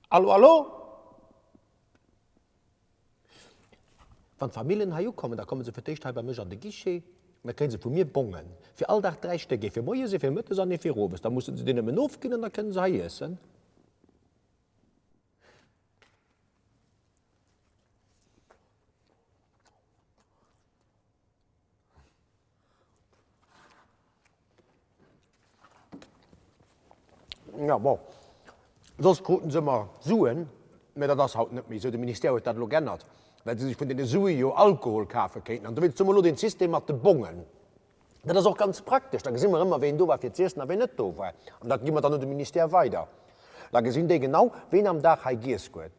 Allo, allo? Wann d'Famillen hei ukommen, da komme se fir d'éischt hei bei mech an de Guichet an da kréie se vu mir Bongen fir all Dag 3 Stéck, ee fir moies, ee fir mëttes an ee fir owes. Da musse se déi nëmmen ofginn an da kënne se hei iessen. Ja, bon. Soss kruten se ëmmer Suen, mä dat ass haut net méi esou. De Ministère huet dat elo g'ännert, well se sech vun deene Sue jo Alkohol kafe kéinten. An dowéinst hu mer elo dee System mat de Bongen. Dat ass och ganz praktesch, da gesi mer ëmmer, ween do war fir z'iessen a ween net do war. An dat gi mer dann un de Ministère weider. Da gesinn déi genau, ween am Dag hei giess huet.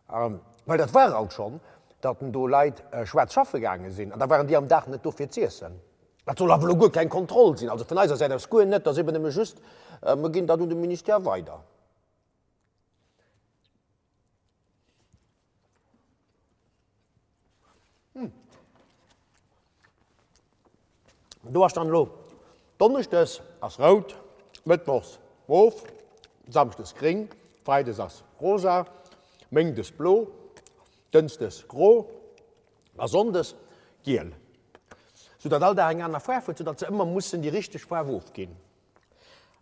Well dat war alt schonn, datt do Leit schwaarz schaffe gaange sinn an da waren déi am Dag net do fir z'iessen. Dat soll awer elo guer keng Kontroll sinn, also vun eiser Säit aus guer net, dat ass eben nëmme just, mer ginn dat un de Ministère weider. Do ass dann elo, Donneschdes ass rout, Mëttwochs mof, Samschdes gréng, Freides ass rosa, Méindes blo, Dënschdes gro a Sonndes giel. Sou datt all Dag eng aner Faarf huet, sou datt se ëmmer mussen déi richteg Faarf ofginn.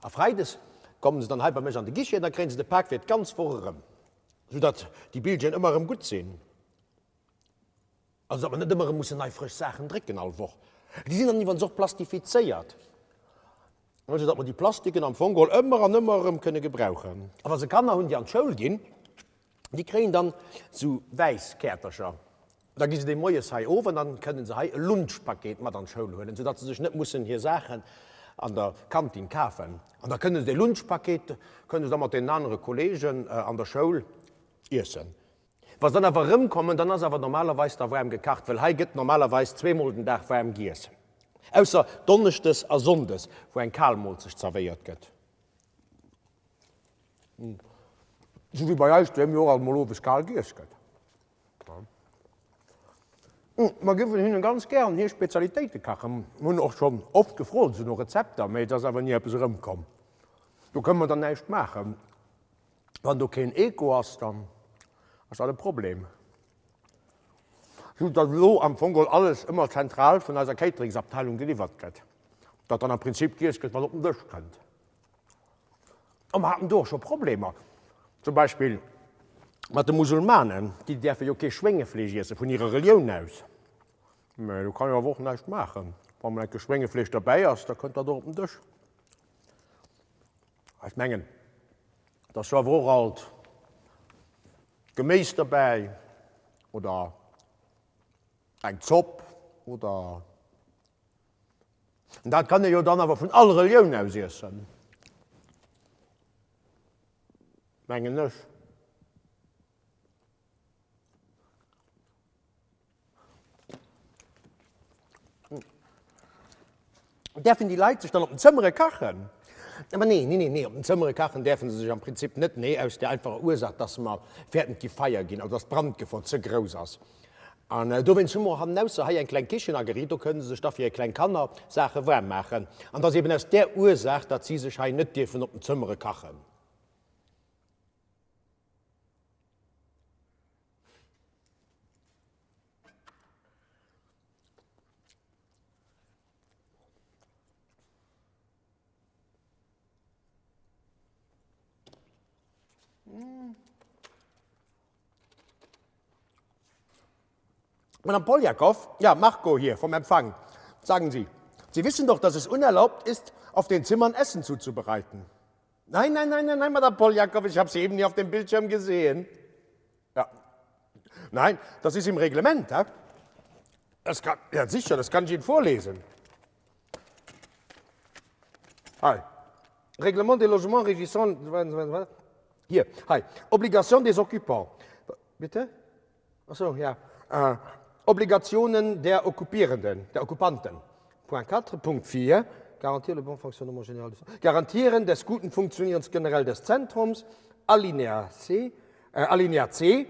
A Freides kommen se dann hei bei mech an de Guichet an da kréien se de Pak fir d'ganz Woch erëm, sou datt déi Billjeeën ëmmer erëm gutt sinn. Also datt mer net ëmmer erëm mussen nei frësch Saachen drécken all Woch. Déi sinn dann iwwerens och plastifizéiert, also datt mer déi Plastiken am Fong geholl ëmmer an ëmmer erëm kënne gebrauchen. A wa se Kanner hunn, déi an d'Schoul ginn, déi kréien dann esou wäiss Käertercher. Da gi se déi moies hei of an dann kënne se hei e Lunchpaket mat an d'Schoul huelen, soudatt se sech net mussen hir Saachen an der Kantin kafen. An da kënne se dee Lunchpaket kënne se da mat deenen anere Kollegen an der Schoul iessen. Wa se dann awer erëmkommen, dann ass awer normalerweis da waarm gekacht, well hei gëtt normalerweis zweemol den Dag waarm giess, ausser donneschdes a sonndes, wou eng kal Moolzecht zerwéiert gëtt. Esou wéi bei eis doheem jo och alt mol owes kal giess gëtt. Mer géifen hinne ganz gären hir Spezialitéite kachen, hunn och schonn oft gefrot esou no Rezepter, mee et ass awer ni eppes erëmkomm. Do kënne mer dann näischt maachen. Wann do keen Echo ass, dann ass dat e Problem. Sou datt elo am Fong geholl alles ëmmer zentral vun eiser Cateringsabteilung geliwwert gëtt. Datt dann am Prinzip giess gëtt, wat op den Dësch kënnt. A mer haten do och scho Problemer, zum Beispill mat de Musulmanen, déi däerfe jo kee Schwéngefleesch iesse vun hirer Relioun aus. Mä do kann een awer och näischt maachen. Wa mol enke Schwéngefleesch derbäi ass, da kënnt dat och op den Dësch. Ech mengen, et ass jo awer och alt Geméis derbäi oder eng Zopp oder. An dat kann ee jo dann awer vun all Relioun aus iessen, mengen ech. Däerfen déi Leit sech dann op den Zëmmere kachen? Awer nee, nee, nee, nee, op den Zëmmere kachen däerfe se sech am Prinzip net, nee, aus där einfacher Ursaach, dass mer fäerten, et gi Feier ginn, also dass d'Brandgefor ze grouss ass. An dowéinst hu mer och hannenausser hei eng kleng Kichen ageriicht, do kënne se sech da fir hir kleng Kanner Saache waarm maachen. An et ass eben aus där Ursaach, datt si sech hei net dierfen op den Zëmmere kachen. Madame Poljakow, ja, Marco hier vom Empfang. Sagen Sie, Sie wissen doch, dass es unerlaubt ist, auf den Zimmern Essen zuzubereiten. Nein, nein, nein, nein, nein, Madame Poljakow, ich habe Sie eben nie auf dem Bildschirm gesehen. Ja. Nein, das ist im Reglement. Hä? Das kann, ja sicher, das kann ich Ihnen vorlesen. Hi. Règlement des logements régissant hier, hi. Obligation des occupants. Bitte? Ach so, ja. Äh, Obligationen der Okkupierenden, der Okkupanten. Point 4, Punkt 4. Garantir le bon fonctionnement général du Garantieren des guten Funktionierens generell des Zentrums. Alinéa C. Äh, Alinéa C.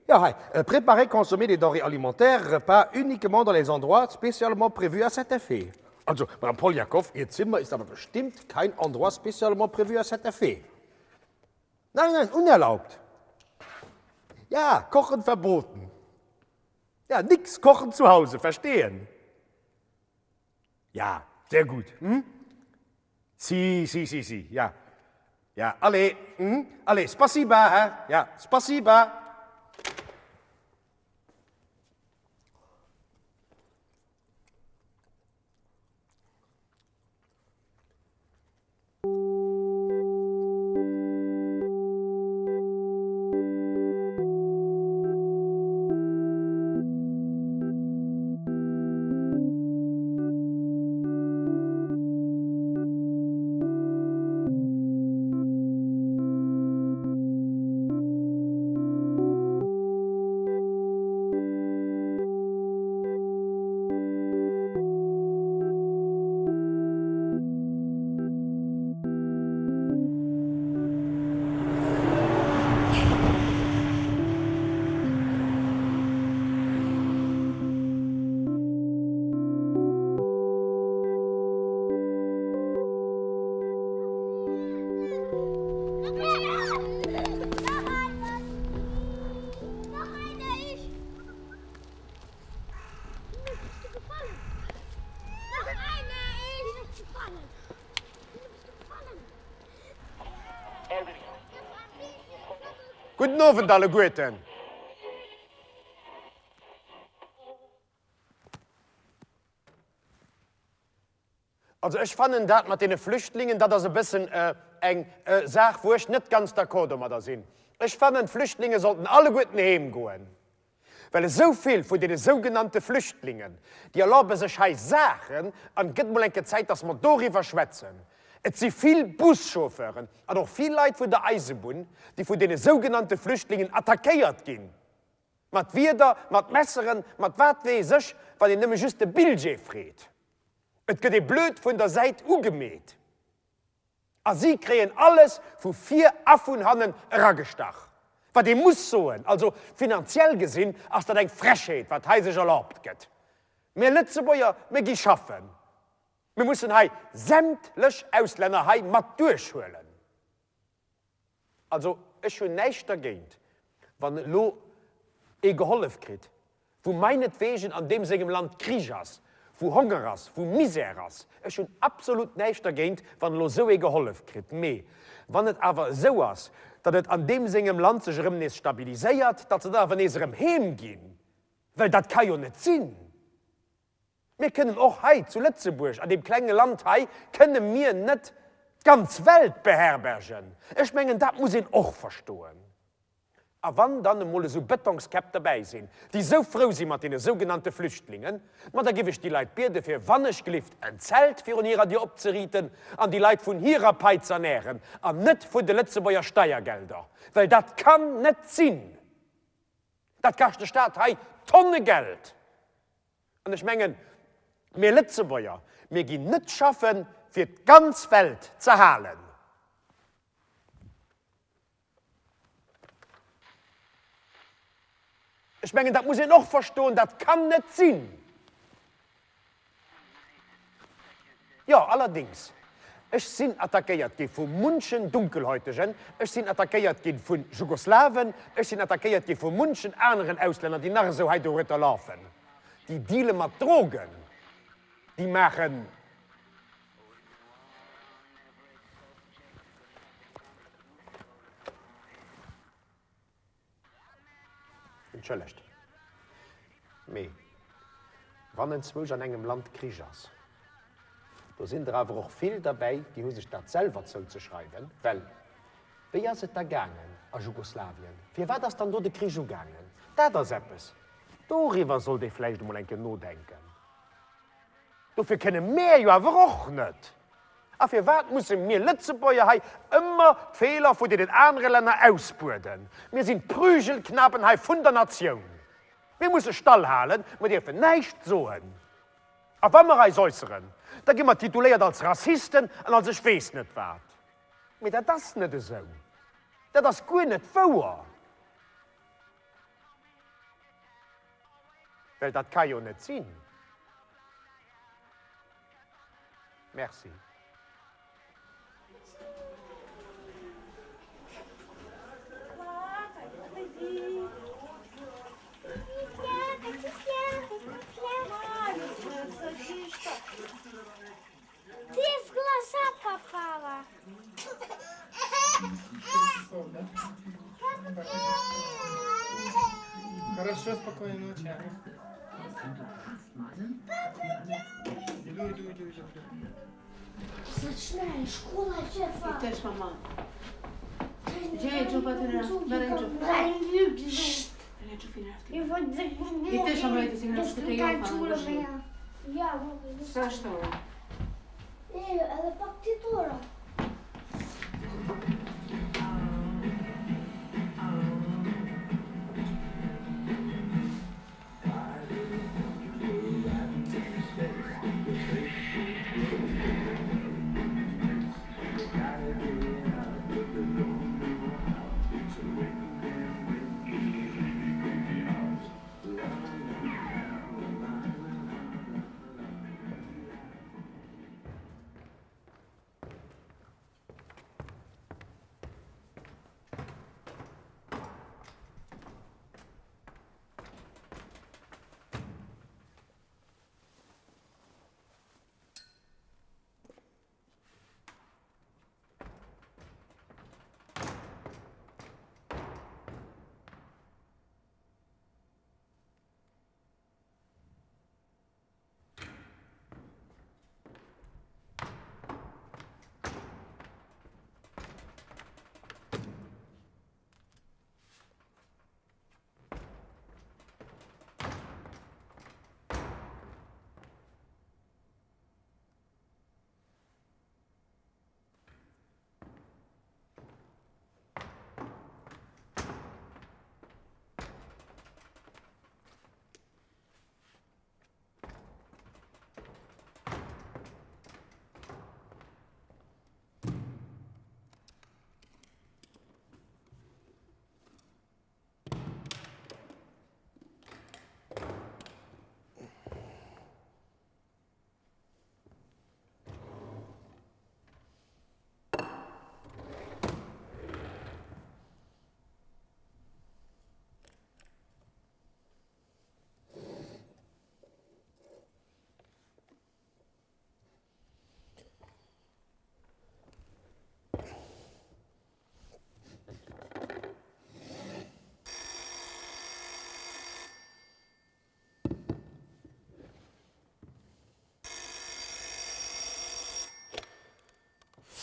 Ja, hi. Äh, préparer, consommer des denrées alimentaires, repas uniquement dans les endroits spécialement prévus à cet effet. Also, Madame Poljakow, Ihr Zimmer ist aber bestimmt kein Endroit spécialement prévu à cet effet. Nein, nein, unerlaubt. Ja, kochen verboten. Ja, nix kochen zu Hause, verstehen. Ja, sehr gut. Hm? Si, si, si, si, ja. Ja, allez, hm? Allez, spasiba, hä? Ja, spasiba. Gudden Owend alleguerten. Also ech fannen dat mat deene Flüchtlingen, dat ass e bëssen eng Saach, wou ech net ganz d'accord domadder sinn. Ech fannen, d'Flüchtlinge sollten alleguerten heem goen, well esou vill vun deene sougenannte Flüchtlingen, déi erlaube sech hei Saachen, an et gëtt mol eng Kéier Zäit, datt mer doriwwer schwätzen. Et si vill Buschauffeuren an och vill Leit vun der Eisebunn, déi vun deene sougenannte Flüchtlingen attackéiert ginn. Mat Wierder, mat Messeren, mat wat weess ech, wann een nëmme just de Billjee freet. Et gëtt ee blöd vun der Säit ugemeet. A si kréien alles vu vir a vun hannen eragestach. Wat ee muss soen, also finanziell gesinn ass dat eng Frechheet, wat hei sech erlaabt gëtt. Mir Lëtzebuerger, mir gi schaffen. Mir mussen hei sämtlech Auslänner hei mat duerchhuelen. Also ech hunn näischt dergéint, wann elo ee gehollef kritt, wou meinetwegen an deem sengem Land Krich ass, wou Honger ass, wou Misär ass. Ech hunn absolut näischt dergéint, wann elo esou ee gehollef kritt. Mee wann et awer esou ass, datt et an deem sengem Land sech erëm nees stabiliséiert, datt se dann awer nees erëm heem ginn, well dat ka jo net sinn. Mir kënnen och hei zu Lëtzebuerg, an deem klenge Land hei, kënne mir net d'ganz Welt beherbergen. Ech mengen, dat muss een och verstoen. A wann dann emol esou Bëtongskäpp derbäi sinn, déi esou frou si mat deene sougenannte Flüchtlingen, ma da giff ech déi Leit biede fir wannechglift en Zelt virun hirer Dier opzeriiten an déi Leit vun hirer Pai z'ernären an net vun de Lëtzebuerger Steiergelder, well dat kann net sinn! Dat kascht de Staat hei Tonne Geld! An ech mengen, mir Lëtzebuerger, mir ginn net schaffen, fir d'ganz Welt ze halen. Ech mengen, dat muss een och verstoen, dat kann net sinn. Jo, allerdings, ech sinn attackéiert gi vu munchen Dunkelhäutegen, ech sinn attackéiert gi vu Jugoslawen, ech sinn attackéiert gi vu munchen aneren Auslänner, déi nach esou hei dorueter lafen, déi deale mat Drogen, déi maachen. Entschëllegt, mee wann enzwousch an engem Land Krich ass, do sinn der awer och vill derbäi, déi hu sech dat selwer zouzeschreiwen, well wéi ass et da gaangen a Jugoslawien, firwat ass dann do de Krich ugaangen? Dat ass eppes, doriwwer sollt ee vläicht emol eng Kéier nodenken. Dofir kënne mär jo awer och net. A firwat musse mir Lëtzebuerger hei ëmmer d'Feeler vu deenen anere Länner ausbueden? Mir sinn d'Prügelknaben hei vun der Natioun. Mir musse stallhalen, mer dierfen näischt soen. A wa mer eis äusseren, da gi mer tituléiert als Rassisten an als ech weess net wat. Mee dat ass net esou. Dat ass guer net wouer. Well dat ka jo net sinn. Merci.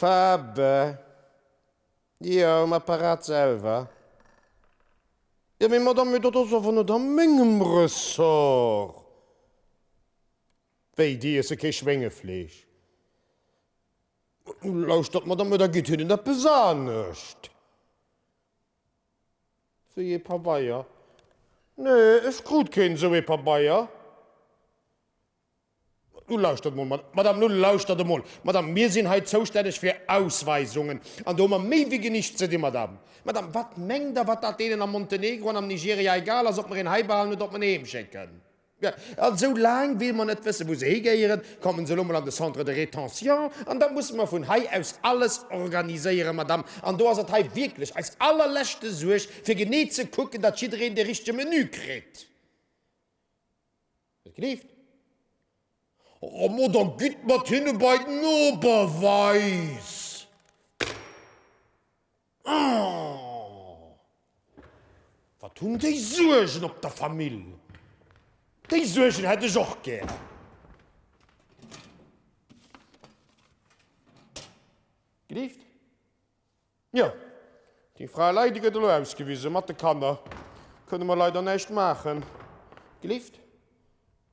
Fabe, Jo, um Apparat selwer. Jo, mee Madame, mee dat ass awer net a mengem Ressort. Wéi, déi iesse kee Schwéngefleesch? Lauschtert, Madame, da gitt hinnen eppes anescht. Wéi ee Pabeier? Nee, ech krut keen esou ee Pabeier. Nu lauschtert emol, Madame, nu lauschtert emol, Madame, mir sinn hei zoustänneg fir Ausweisungen, an do hu mer méi wéi genig ze dinn, Madame. Madame, wat mengt Der, wat dat deenen am Montenegro an am Nigeria egal ass, ob mer een hei behalen oder ob mer en heem schécken? An esou laang wéi mer net wëssen, wou se higehéieren, kommen se elo mol an de Centre de rétention, an da musse mer vun hei aus alles organiséieren, Madame. An do ass et hei wierklech eis allerleschte Suerg, fir genee ze kucken, datt jiddereen de richtege Menü kritt. Et gleeft. Oh, mo da gitt mat hinne bei d'Noperweis! Oh! Wat hunn déi Suergen op der Famill! Déi Suergen hätt ech och gär. Gleeft. Jo, déi Fra elei, déi gëtt elo ausgewisen, mat de Kanner kënne mer leider näischt maachen. Gelift?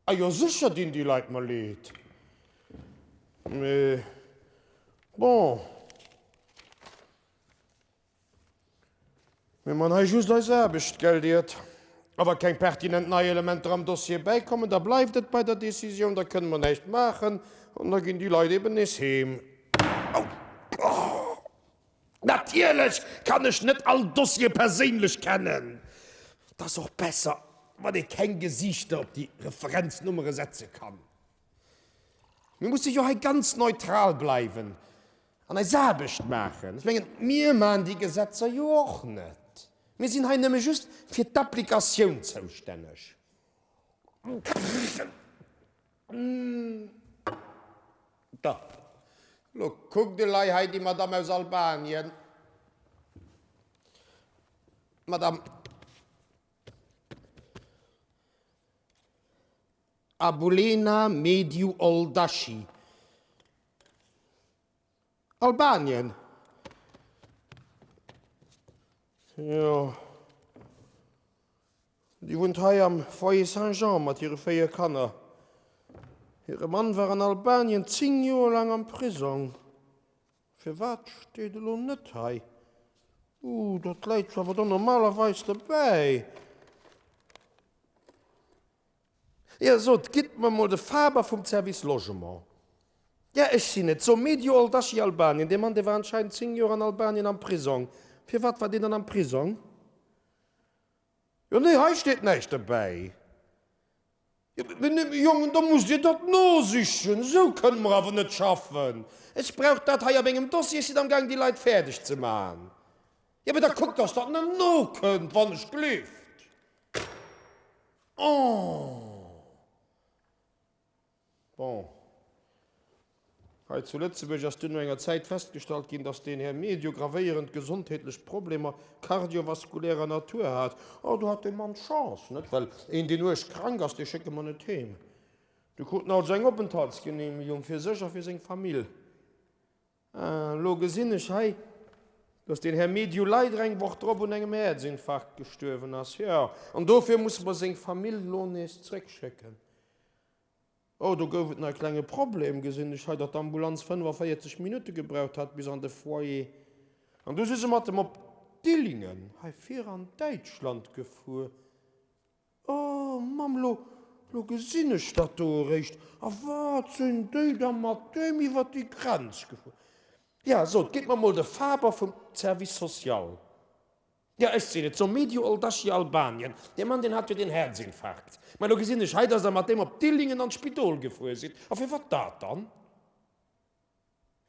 A jo, sécher dinn déi Leit mer leed, mee bon, mir man hei just eis Aarbecht, gelldiert. A wa keng pertinent nei Elementer am Dossier bäikommen, da bleift et bei der Decisioun, da kënne mer näischt maachen an da ginn déi Leit eben nees heem. Au! Oh! Natierlech kann ech net all Dossier perséinlech kennen. Et ass och besser, wann ee keng Gesiichter op déi Referenznummere setze kann. Mir musse jo hei ganz neutral bleiwen an eis Aarbecht maachen. Ech mengen, mir maachen déi Gesetzer jo och net. Mir sinn hei nëmme just fir d'Applikatioun zoustänneg. Da, lo kuckt elei hei déi Madame aus Albanien. Madame Abulena Mediu Olldashi. Albanien? Jo. Déi wunnt hei am Foyer Saint-Jean mat hire 4 Kanner. Hire Mann war an Albanien 10 Joer laang am Prisong. Firwat steet elo net hei? Uh, dat läit jo awer do normalerweis dobäi. Jo, sot, gitt mer mol de Faber vum Service Logement. Ja, ech sinn et. So, Medio Olldashi, Albanien. Dee Mann, dee war anscheinend 10 Joer an Albanien am Prisong. Firwat war deen dann am Prisong? Jo, nee, hei steet näischt dobäi. Jo, mee nee, Jongen, da musst Dir dat nosichen. Esou kënne mer awer net schaffen. Ech brauch dat hei a mengem Dossier. Ech sinn amgaang, déi Leit fäerdeg ze maachen. Jo, mee da kuckt, dass dat net nokënnt, wann ech glift. Oh! Bon, hei zu Lëtzebuerg ass dunn no enger Zäit festgestallt ginn, datt deen Här Medio gravéierend gesondheetlech Problemer kardiovaskulärer Natur hat. Oh, do hat dee Mann Chance, net? Well een, deen uerg krank ass, dee schécke mer net heem. Du krut en also eng Openthaltsgenehmegung fir sech a fir seng Famill. Ah, elo gesinn ech hei, dass deen Här Mediu leider eng Woch drop un engem Häerzinfarkt gestuerwen ass. Jo, an dofir musse mer seng Famill elo nees zréckschécken. Oh, do gouf et nach e klenge Problem, gesinn ech hei, datt d'Ambulanz 45 Minutte gebraucht hat bis an de Foyer. An du si se mat em op Dillingen, hei vir an Däitschland gefuer. Oh Mamm, lo, lo gesinn ech dat do eréischt. A wat sinn déi da mat deem iwwer déi Grenz gefuer? Ja, sot, gitt mer mol de Faber vum Service social. Ja, ech sinn et, so Medio Olldashi, Albanien. Dee Mann, deen hat jo deen Häerzinfarkt. Mä lo gesinn ech hei, dass Der mat deem op Dillingen an d'Spidol gefuer sidd. A firwat dat dann?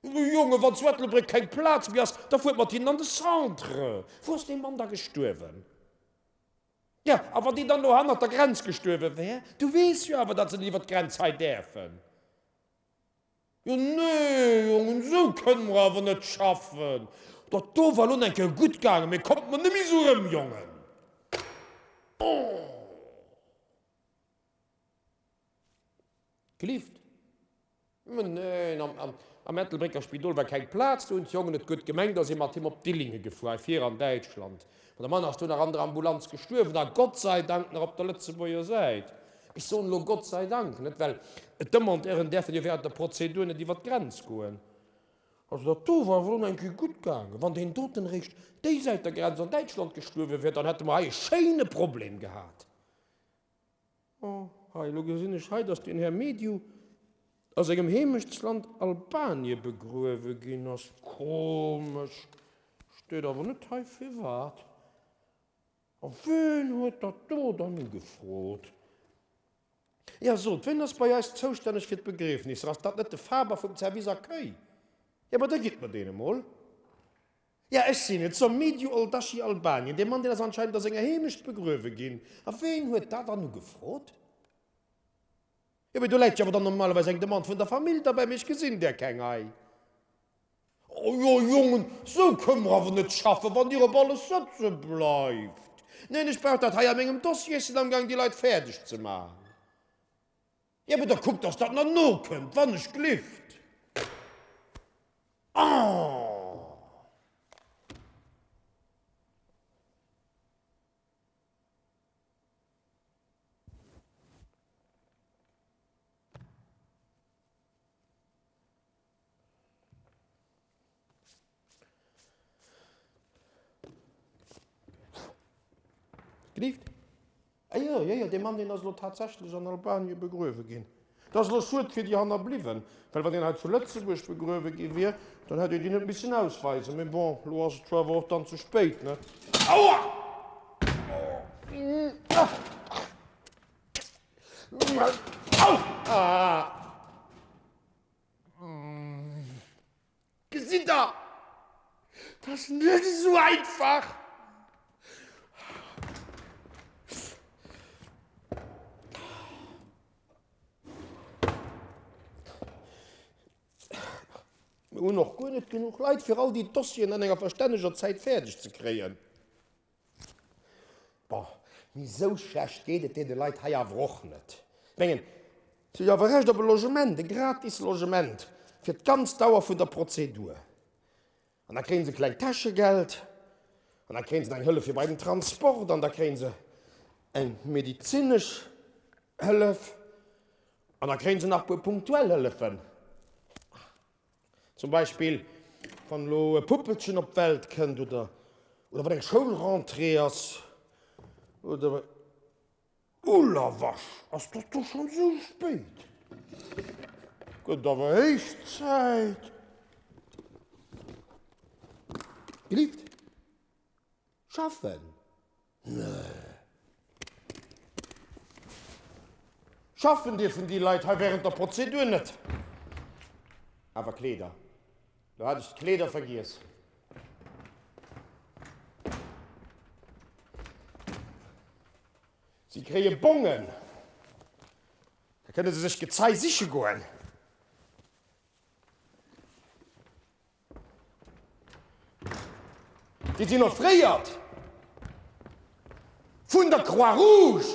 Jongen, wann zu Ettelbréck keng Plaz méi ass, da fuert mat hinnen an de Centre. Wou ass dee Mann da gestuerwen? Jo, a wann deen dann do hannert der Grenz gestuerwe wär? Du weess jo awer, datt se net iwwer d'Grenz hei däerfen. Jo, nee, Jongen, esou kënne mer awer net schaffen. Dat do war elo eng Kéier gutt gaangen, mee kommt mer net méi esou erëm, Jongen. Oh! Gelift? Mä neen, am Ettelbrécker Spidol war keng Plaz, do hunn d'Jongen et gutt gemengt a si mat him op Dillingen gefuer, hei vir an Däitschland. Ma de Mann ass do nach an der Ambulanz gestuerwen a Gott sei Dank nach op der Lëtzebuerger Säit. Ech soen elo Gott sei Dank, net well d'Demandeuren däerfen jo während der Prozedur net iwwer d'Grenz goen. Also dat do war awer elo eng Kéier gutt gaangen. Wann deen doten eréischt déi Säit der Grenz an Däitschland gestuerwe wär, dann hätte mer hei e schéine Problem gehat. Oh, hei, elo gesinn ech hei, dass den Här Mediu. A sengem Heemechtsland Albanie begruewe ginn ass. Komesch, steet awer net hei firwat. A ween huet dat do dann ugefrot? Jo, sot, ween ass bei eis zoustänneg fir d'Begriefnisser? Ass dat net de Faber vum Service Accueil? Jo, ma da gitt mer deen emol. Ja, ech sinn et, Somidju Olldashi, Albanien. Dee Mann, deen ass anscheinend a senger Heemecht begruewe ginn. A ween huet dat dann ugefrot? Jo, mee do läit jo awer dann normalerweis eng Demande vun der Famill derbäi, mee ech gesinn där keng hei. Oh jo, Jongen, sou kënne mer awer net schaffen, wann Dir op alles sëtze bleift. Neen, ech brauch dat hei a mengem Dossier, ech sinn amgaang déi Leit fäerdeg ze maachen. Jo, mee da kuckt, dass dat nach nokënnt, wann ech glift. Oh! Gelift? Ah jo, jo, jo, dee Mann, deen ass elo tatsächlech an Albanien begruewe ginn. Dat ass elo schued fir déi Hannerbliwwen, well wann deen hei zu Lëtzebuerg begruewe gi wier, dann hätt een déi net missen ausweisen. Mee bon, elo ass et zwar awer och dann ze spéit, ne? Aua! Au! Gesitt Der, dat ass net esou einfach. Mir hunn och guer net genuch Leit, fir all déi Dossieren an enger verstänneger Zäit fäerdeg ze kréien. Bon, mee esou schlecht geet et deene Leit hei awer och net. Ech mengen, si hu jo awer Recht op e Logement, e gratis Logement fir d'ganz Dauer vun der Prozedur. An da kréie se klengt Täschegeld an da kréie se eng Hëllef fir bei den Transport an da kréie se eng medezinesch Hëllef an da kréie se nach e puer punktuell Hëllefen. Zum Beispill wann elo e Puppelchen op d'Welt kënnt oder oder wann eng Schoulrentrée ass oder. Ullerwasch, ass dat do schonn esou spéit? Gëtt awer héich Zäit. Gelift? Schaffen? Nee. Schaffen dierfen déi Leit hei während der Prozedur net. Awer Kleeder, do hat ech d'Kleeder vergiess. Si kréie Bongen, da kënne se sech Gezei siche goen. Déi sinn offréiert vun der Croix-Rouge.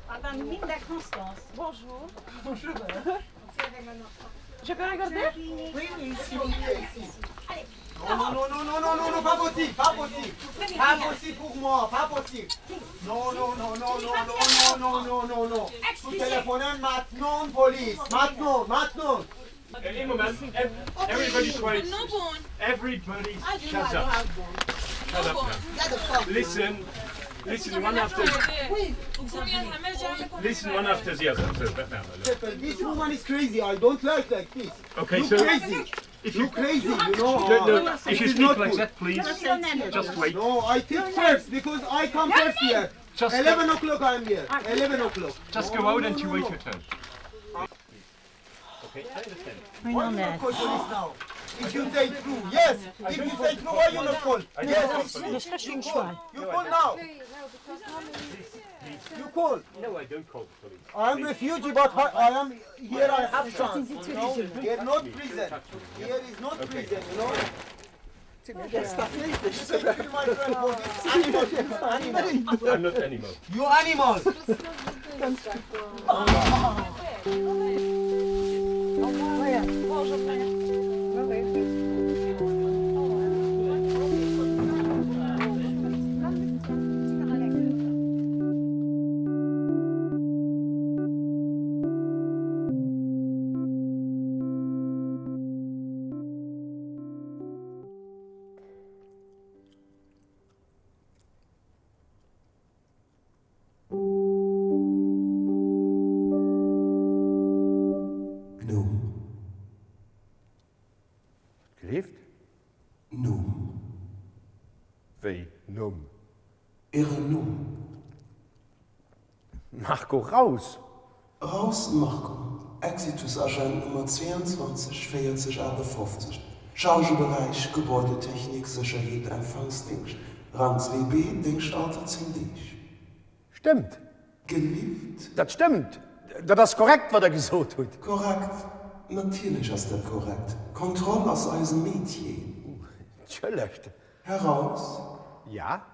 Madame Linda Constance, bonjour. Bonjour. Je peux regarder Oui, oui, ici. Allez. Non, non, non, non, non, non, non, pas possible, pas possible. Pas possible pour moi, pas possible. Non, non, non, non, non, non, non, non, non, non. Vous téléphonez maintenant, police. Maintenant, maintenant. Een moment, everybody quiet. Everybody shut up. Shut up now. Listen, listen one after. Listen one after the other. This woman is crazy. I don't like like this. Okay, you so crazy. If you crazy, you know. No, no, if you It is speak not like good. that, please, just wait. No, I think first because I come first here. Just 11 o'clock I am here. 11 o'clock. Just No, go out no, and no, you wait no. your turn. Okay, I understand. Why you not call police now? If you say true, yes. If you say true, why you not call? Yes. You call. You call now. You call. No, I don't call the police. I am refugee, but I, I am here. I have chance. You know? Here not prison. Here is not prison. You know. Thank you, my friend, for this animal. This animal. I'm not animal. You animal. Wéi Numm? Ären Numm. Marco Raus. Raus Marco, Exitus-Agent Nummer 22 40 58, Chargeberäich Gebäudetechnik, Sécherheet, Empfangsdéngscht, Rang 2B, Déngschtalter 10 Deeg. Stëmmt. Gelift? Dat stëmmt. Dat ass korrekt, wat Der gesot hutt. Korrekt. Natierlech ass dat korrekt. Kontroll ass eise Metier. Entschëllegt. Här Raus? Ja?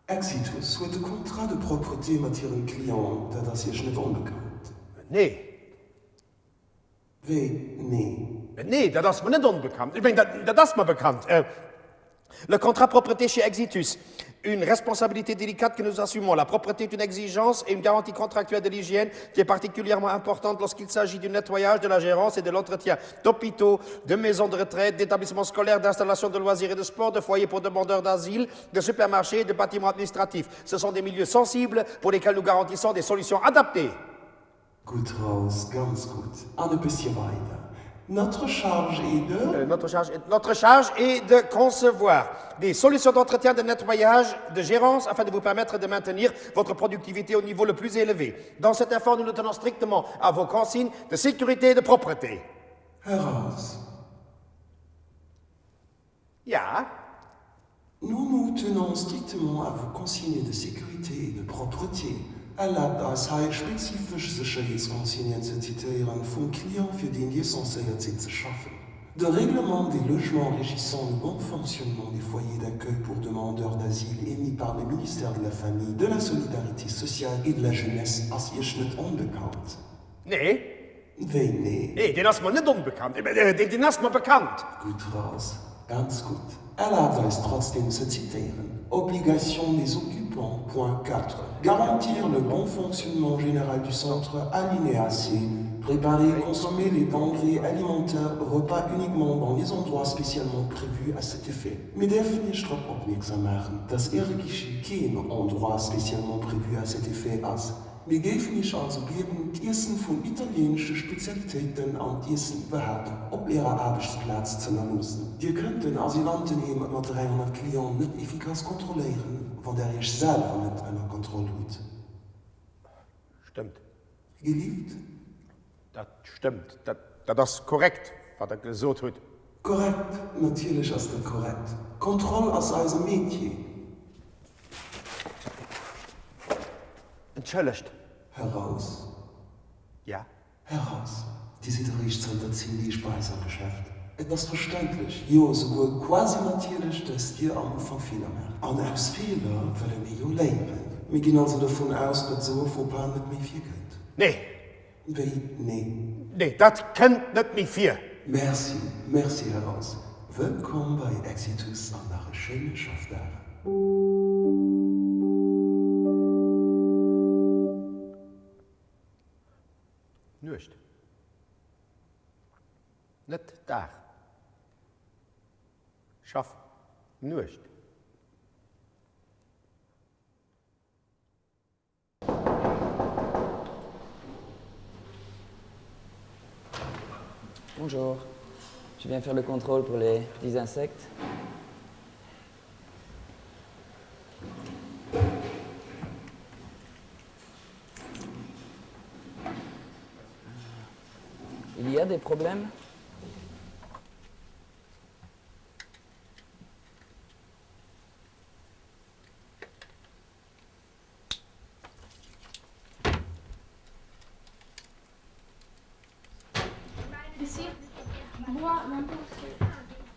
Exitus huet e Contrat de propreté mat hirem Client, dat ass Iech net onbekannt? Nee. Wéi, nee? Nee, dat ass mer net onbekannt. Ech mengen, dat ass mer bekannt. Le contrat propreté chez Exitus, une responsabilité délicate que nous assumons. La propreté est une exigence et une garantie contractuelle de l'hygiène qui est particulièrement importante lorsqu'il s'agit du nettoyage, de la gérance et de l'entretien d'hôpitaux, de maisons de retraite, d'établissements scolaires, d'installations de loisirs et de sport, de foyers pour demandeurs d'asile, de supermarchés et de bâtiments administratifs. Ce sont des milieux sensibles pour lesquels nous garantissons des solutions adaptées. Gutt Raus, ganz gutt. An e bëssche weider. Notre charge est de. Euh, notre charge est, notre charge est de concevoir des solutions d'entretien, de nettoyage, de gérance afin de vous permettre de maintenir votre productivité au niveau le plus élevé. Dans cet effort, nous nous tenons strictement à vos consignes de sécurité et de propreté. Här Raus. Ja? Nous nous tenons strictement à vos consignes de sécurité et de propreté. Erlaabt eis hei spezifesch Sécherheetsconsignen ze zitéieren vum Client fir deen Dir censéiert sidd ze schaffen, De Règlement des logements régissant le bon fonctionnement des foyers d'accueil pour demandeurs d'asile émis par le ministère de la Famille, de la Solidarité sociale et de la Jeunesse ass Iech net onbekannt? Nee. Wéi nee? Nee, deen ass mer net onbekannt. Deen ass mer bekannt. Gutt, Raus, ganz gutt. Erlaabt eis trotzdem ze zitéieren, Obligation des occupants, point 4, Garantir le bon fonctionnement général du centre, alinéa C, Préparer et consommer les denrées alimentaires, repas uniquement dans les endroits spécialement prévus à cet effet. Mir däerfen Iech drop opmierksam maachen, dass Äre Guichet keen endroit spécialement prévu à cet effet ass. Mir géifen Iech also bieden, d'Iessen vun italieenesche Spezialitéiten an d'Iessen iwwerhaapt op Ärer Aarbechtsplaz z'ënnerloossen. Dir kënnt en Asylantenheem mat 300 Clienten net efficace kontrolléieren, wann Der Iech selwer net ënner Kontroll hutt. Stëmmt. Gelift? Dat stëmmt. Dat ass korrekt, wat Der gesot hutt. Korrekt, natierlech ass dat korrekt. Kontroll ass eise Metier. Entschëllegt. Här Raus. Ja? Här Raus, Dir sidd eréischt zanter 10 Deeg bei eis am Geschäft. Et ass verständlech, jo esouguer quasi natierlech, dass Dir am Ufank Feeler maacht. An aus Feeler wëlle mir jo léieren. Mir ginn also dovun aus, datt esou e Faux-pas net méi virkënnt. Nee. Wéi, nee? Nee, dat kënnt net méi vir. Merci, merci Här Raus. Wëllkomm bei Exitus an nach e schéine Schaffdag. Nuecht. Net Dag. Schaff Nuecht. Bonjour, je viens faire le contrôle pour les petits insectes. Il y a des problèmes? Bois,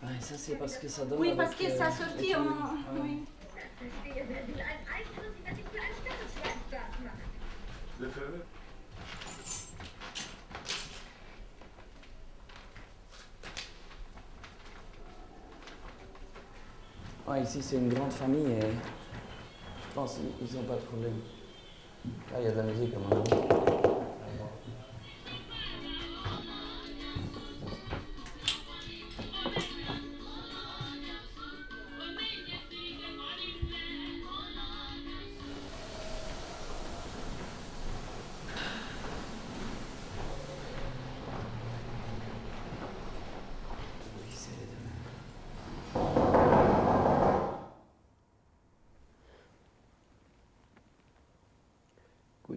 Ouais, ça c'est parce que ça donne Oui, avec, parce que euh, ça sortit en... Ouais. Oui. Ouais, ici c'est une grande famille et je pense qu'ils n'ont pas de problème. Là il y a de la musique à mon avis.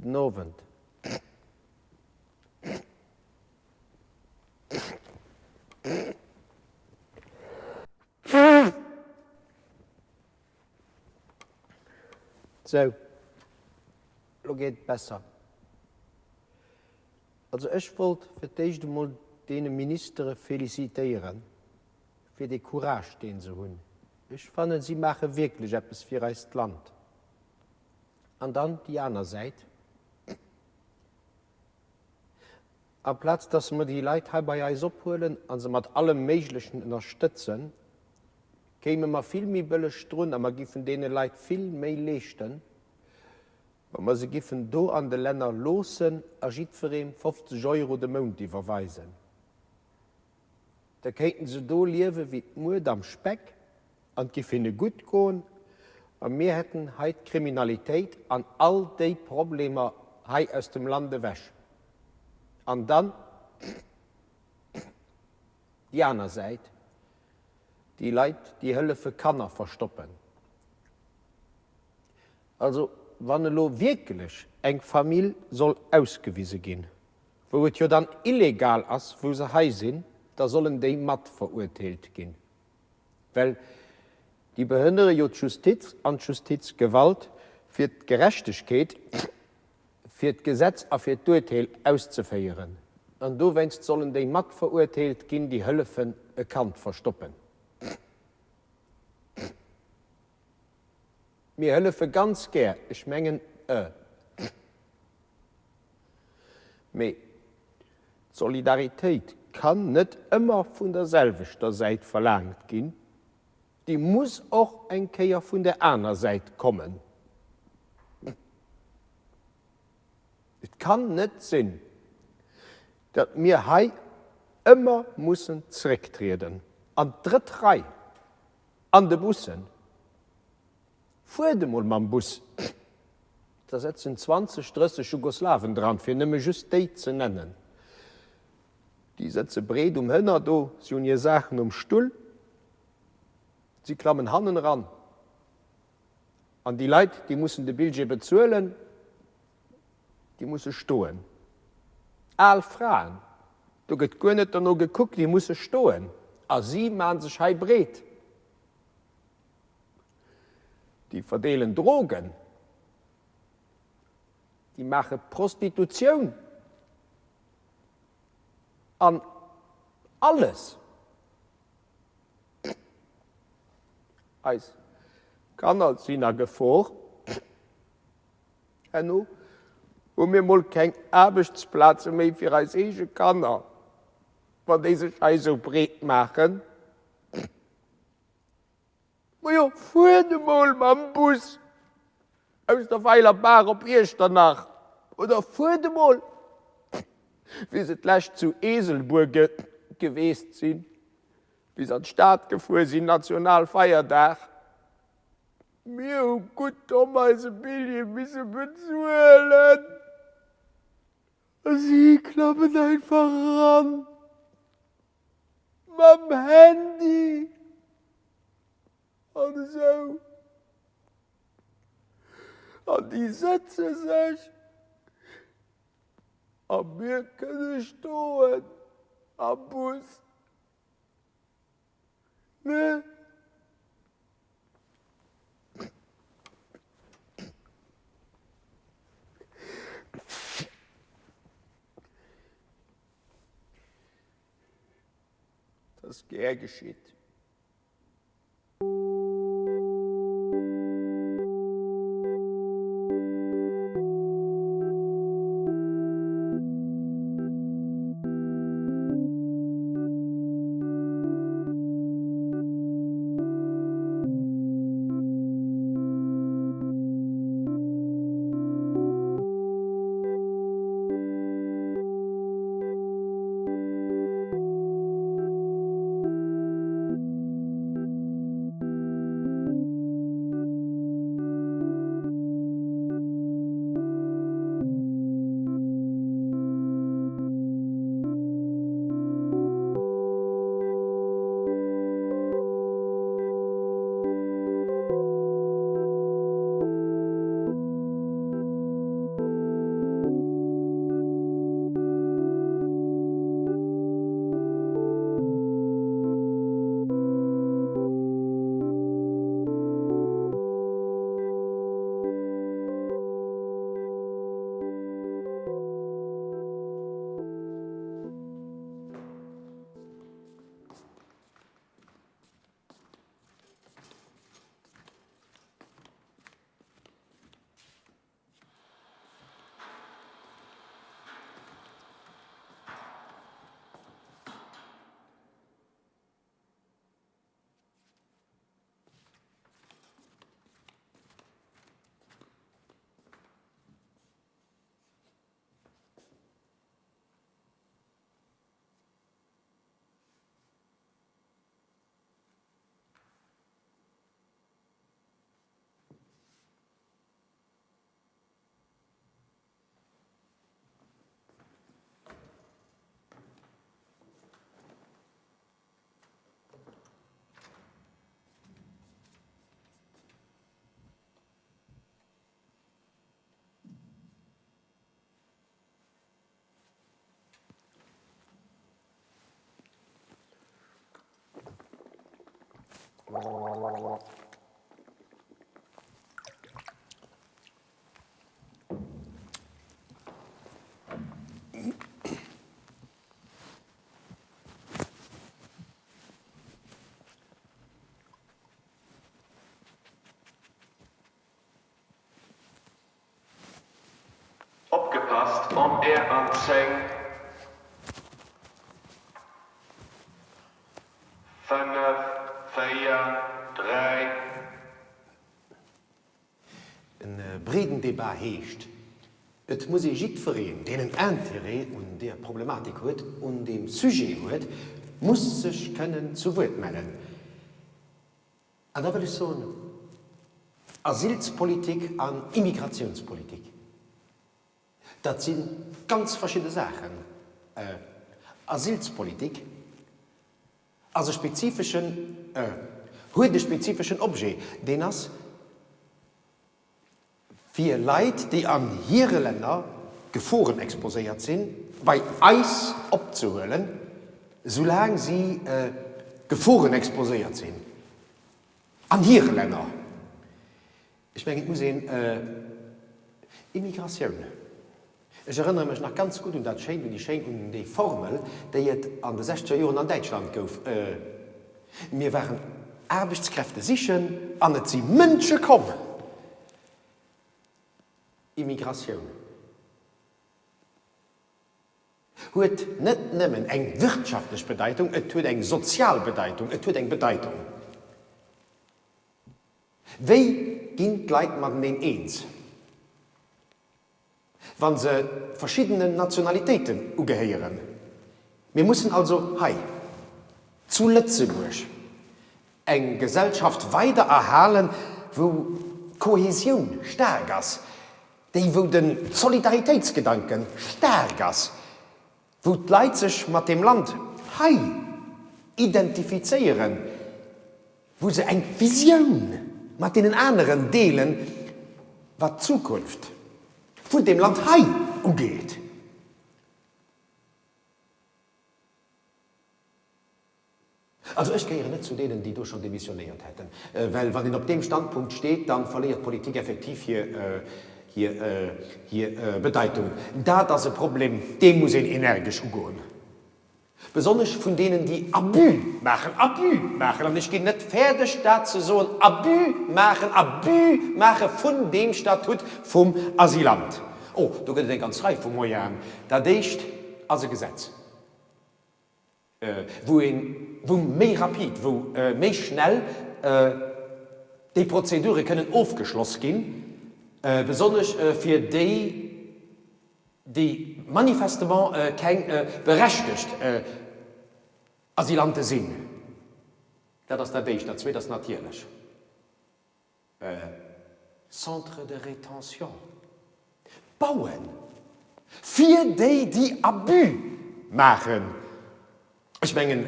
Gudden Owend. Sou, lo geet et besser. Also ech wollt fir d'éischt emol deene Ministere felicitéiere fir dee Courage, dee se hunn. Ech fannen, si maache wierklech eppes fir eist Land. An dann déi aner Säit, Amplaz dass mer déi Leit hei bei eis ophuelen a se mat allem Méiglechen ënnerstëtzen, kéime mer vill méi bëlleg drun a mer giffen deene Leit vill méi leeschten, wa mer se giffen do an de Länner loossen a jiddwereem 50 Euro de Mount iwwerweisen. Da kéinten se do liewe wéi d'Mued am Speck an 't giff hinne gutt goen a mir hätten hei d'Kriminalitéit an all déi Problemer hei aus dem Land ewech. An dann déi aner Säit, déi Leit, déi hëllefe Kanner verstoppen. Also wann elo wierklech eng Famill soll ausgewise ginn, wou et jo dann illegal ass, wou se hei sinn, da sollen déi mat verurteelt ginn. Well déi behënnere jo d'Justiz an d'Justizgewalt, fir d'Gerechtegkeet, fir d'Gesetz a fir d'Urteel auszeféieren. An dowéinst sollen déi mat verurteelt ginn, déi hëllefen e Kand verstoppen. Mir hëllefe ganz gär, ech mengen e. Mee d'Solidaritéit kann net ëmmer vun der selwechter Säit verlaangt ginn, déi muss och eng Kéier vun der aner Säit kommen. Et kann net sinn, datt mir hei ëmmer mussen zrécktrieden an d'drëtt Rei an de Bussen. Fuert emol mam Bus, da setzen 20, 30 Jugoslawen dran, fir nëmme just déi ze nennen. Déi sëtze breet um Hënner do, si hunn hir Saachen um Stull, si klammen hannen eran. An déi Leit, déi mussen de Billjee bezuelen, déi musse stoen. Al Fraen, do gëtt guer net derno gekuckt, déi musse stoen a si maache sech hei breet. Déi verdeelen Drogen, déi maache Prostitutioun an alles. Eis Kanner sinn a Gefor. Herno hu mir mol keng Aarbechtsplaze méi fir eis eege Kanner, wann déi sech hei esou breet maachen. Majo, fuert emol mam Bus aus der Weiler Baach op Iechternach oder fuert emol, wéi se d'lescht zu Eeselbuer geweest sinn, wéi se an d'Stad gefuer sinn, Nationalfeierdag. Mir hu gutt domm eise Billjee misse bezuelen a si klammen einfach eran. Mam Handy an esou. An déi sëtze sech a mir kënne stoen am Bus, ne? 't ass gär geschitt. Opgepasst, On Air an 10, 5, 4, 3. E breeden Debat heescht, et muss ee jiddwereen, deen en Intérêt un deer Problematik huet, un deem Sujet huet, muss sech kënnen zu Wuert mellen. An da wëll ech soen, Asylspolitik an Immigrationspolitik, dat si ganz verschidde Saachen. Asylspolitik ass e spezifeschen, huet e spezifeschen Objet, deen ass, fir Leit, déi an hire Länner Geforen exposéiert sinn, bei eis opzehuelen, soulaang si Geforen exposéiert sinn an hire Länner. Ech mengen, et muss een Immigratioun, ech erënnere mech nach ganz gutt un dat schéint, un déi schéin, un déi Formel, déi et an de sechzeger Joren an Däitschland gouf, Mir waren Aarbechtskräfte sichen an et si Mënsche komm. Immigratioun huet net nëmmen eng wirtschaftlech Bedeitung, et huet eng sozial Bedeitung, et huet eng Bedeitung, wéi ginn d'Leit mateneen eens. Wa se verschiddenen Nationalitéiten ugehéieren. Mir mussen also hei zu Lëtzebuerg eng Gesellschaft weider erhalen, wou d'Kohesioun staark ass, déi wou de Solidaritéitsgedanke staark ass, wou d'Leit sech mat deem Land hei identifizéieren, wou se eng Visioun mat deenen aneren deelen, wat d'Zukunft vun deem Land hei ugeet. Also ech gehéieren net zu deenen, déi do schonn demissionéiert hätten, well wann een op deem Standpunkt steet, da verléiert d'Politik effektiv hir, hir, hir Bedeitung. Dat ass e Problem, dee muss een energesch ugoen, besonnesch vun deenen, déi Abus maachen, Abus maachen, an ech ginn net fäerdeg dat ze soen, Abus maachen, Abus maache vun deem Statut vum Asylant. Oh, do gëtt et eng ganz Rei vu Moyenen. Dat éischt ass e Gesetz. Wou een, wou méi rapid, wou méi schnell déi Prozedure kënnen ofgeschloss ginn, besonnesch fir déi, déi manifestement keng berechtegt Asylante sinn. Dat ass dat Éischt. Dat Zweet ass natierlech. E Centre de rétention bauen fir déi, déi Abus maachen. Ech mengen,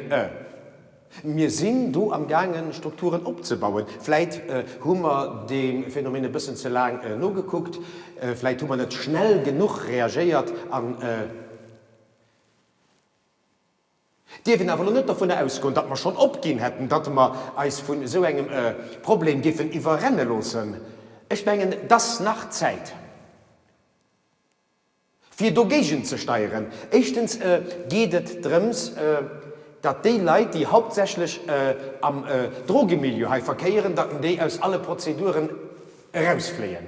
mir sinn do amgaangen, Strukturen opzebauen. Vläit hu mer deem Phänomen e bëssen ze laang nogekuckt, vläit hu mer net schnell genuch reagéiert an, Dierf een awer elo net dovunner ausgoen, datt mer schonn opginn hätten, datt mer eis vun esou engem Problem géifen iwwerrenne loossen. Ech mengen, et ass nach Zäit, fir dogéigent ze steieren. Éischtens geet et drëms, datt déi Leit, déi hauptsächlech am Drogemilieu hei verkéieren, datt déi aus alle Prozeduren erausfléien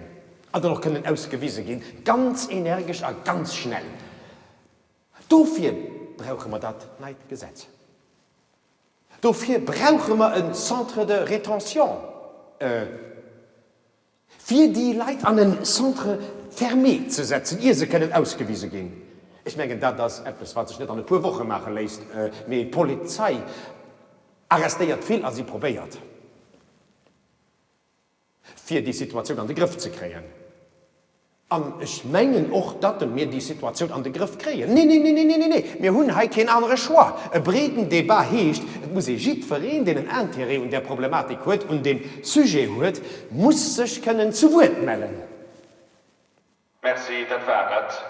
an dann och kënnen ausgewise ginn, ganz energesch a ganz schnell. Dofir brauche mer dat neit Gesetz. Dofir brauche mer e Centre de rétention, fir déi Leit an e Centre fermé ze setzen, ier se kënnen ausgewise ginn. Ech mengen, dat ass eppes, wat sech net an e puer Woche maache léisst, mee d'Polizei arrestéiert vill a si probéiert. Fir déi Situatioun an de Grëff ze kréien. An ech mengen och, datt mir déi Situatioun an de Grëff kréien. Nee, nee, nee, nee, nee, nee, mir hunn hei keen anere Choix. E breeden Débat heescht, et muss ee jiddwereen, deen en Intérêt un där Problematik huet, un deem Sujet huet, muss sech kënnen zu Wuert mellen. Merci, dat war et.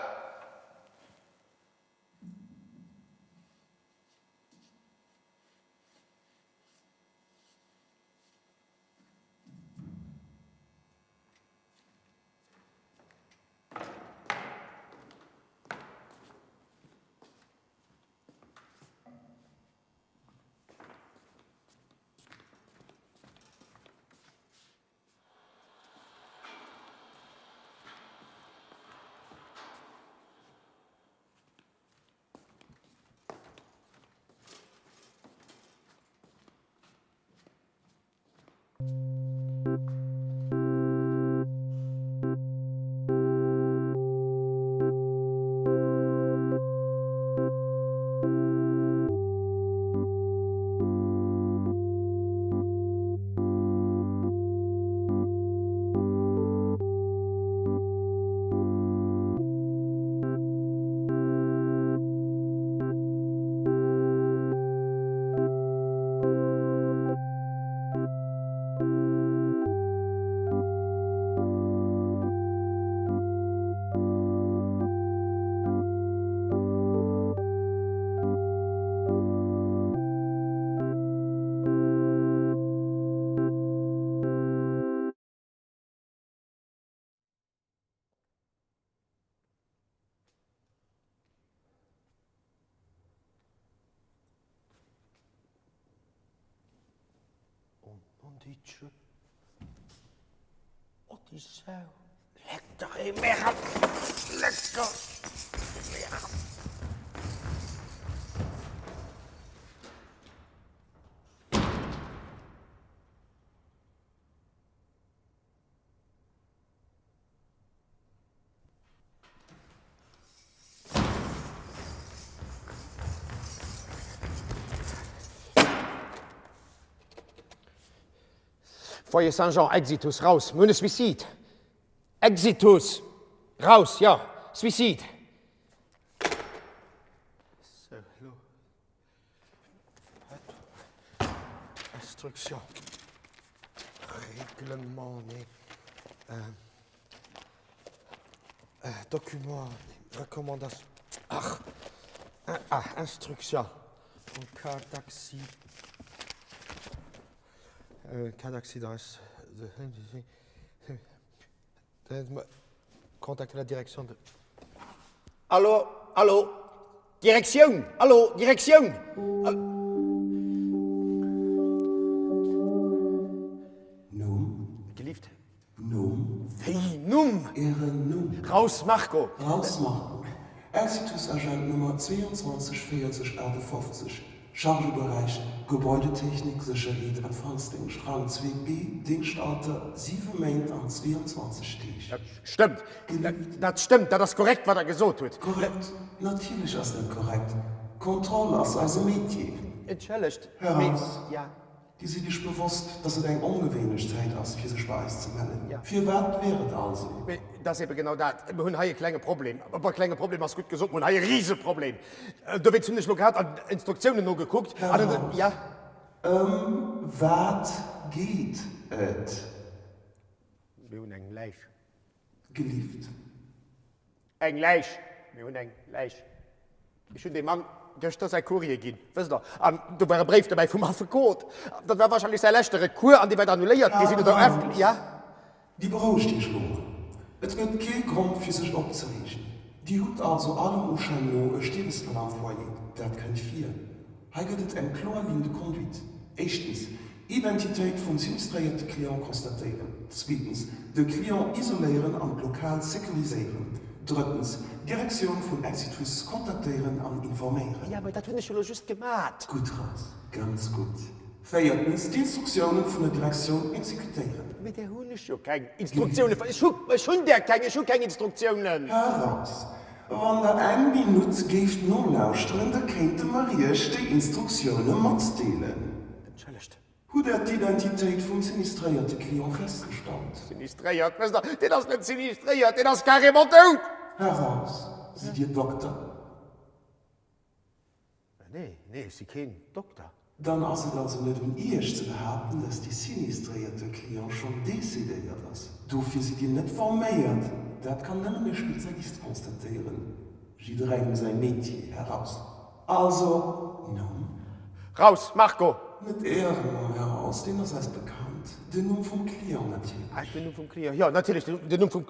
Nonditsche. Oh déi Sau. Leck dach ee Märel. Leck dach ee Märel. Foyer Saint-Jean, Exitus, raus, mir hunn e Suicide! Exitus, raus, jo, Suicide! Sou, elo Instruction, Règlement, nee, Document, Recommandation, ach, ah, Instruction en cas d'accident, cas d'accident, Contacter la direction de. Allo, allo, Direktioun, allo, Direktioun! Numm? Gelift. Numm? Wéi Numm? Ären Numm. Raus Marco! Raus Marco! Exitus Agent Nummer 22 40 58. Chargeberäich, Gebäudetechnik, Sécherheet, Empfangsdéngscht, Rang 2B, Déngschtalter, 7 Méint an 22 Deeg. Dat stëmmt. Dat stëmmt. Dat ass korrekt, wat Der gesot hutt. Korrekt? Natierlech ass dat korrekt. Kontroll ass eise Metier. Entschëllegt, Här mee. Raus. Dir sidd Iech bewosst, dass et eng ongewéinlech Zäit ass, fir sech bei eis ze mellen. Firwat wier et also? Mee et ass ebe genau dat. Mir hunn hei e klenge Problem. Bon, klenge Problem ass gutt gesot, mir hunn hei e Riseproblem. Dowéinst hunn ech elo grad an d'Instruktiounen nogekuckt. Här Raus, ëm wat geet et? Mir hunn eng Läich. Gelift. Eng Läich! Mir hunn eng Läich. Ech hunn deem Mann gëschter säi Courrier ginn, wësst Der, an do war e Bréif dobäi vum Affekot. Dat war wahrscheinlech säi leschte Recours an dee wäert annuléiert gi sinn oder Här ja? Dir berouegt Iech elo mol. Et gëtt kee Grond fir sech opzereegen. Dir hutt also allem Uschäin no e Stierwesfall am Foyer. Dat kënnt vir. Hei gëtt et eng kloer Ligne de conduite. Éischtens, Identitéit vum sinistréierte Client constatéieren. Zweetens, de Client isoléieren an d'Lokal sécuriséieren. Drëttens, d'Direktioun vun Exitus kontaktéieren an informéieren. Jo, mä dat hunn ech jo elo just gemat. Gutt, Raus, ganz gutt. Véiertens, d'Instruktioune vun der Direktioun exekutéieren. Mä där hunn ech jo keng Instruktioune. Ech hu, ech hunn där keng, ech hu keng Instruktiounen. Här Raus, Wann der eng Minutt géift nolauschteren, da kéinte mer Iech déi Instruktioune matdeelen. Entschëllegt. Hutt Der d'Identitéit vum sinistréierte Client festgestallt? Sinistréiert? Wësst Der, deen ass net sinistréiert, deen ass carrément dout! Här Raus, sidd Dir Dokter? Nee, nee, ech si keen Dokter. Dann ass et also net un Iech ze behaapten, dass dee sinistréierte Client schonn décédéiert ass. Dofir sidd Dir net forméiert. Dat kann nëmmen e Spezialist constatéieren. Jidderengem säi Metier, Här Raus. Also, Numm? Raus, Marco! Net Ären Numm, Här Raus, deen ass eis bekannt. Den Numm vum Client natierlech. Ah, den Numm vum Client, jo, natierlech, den Numm vum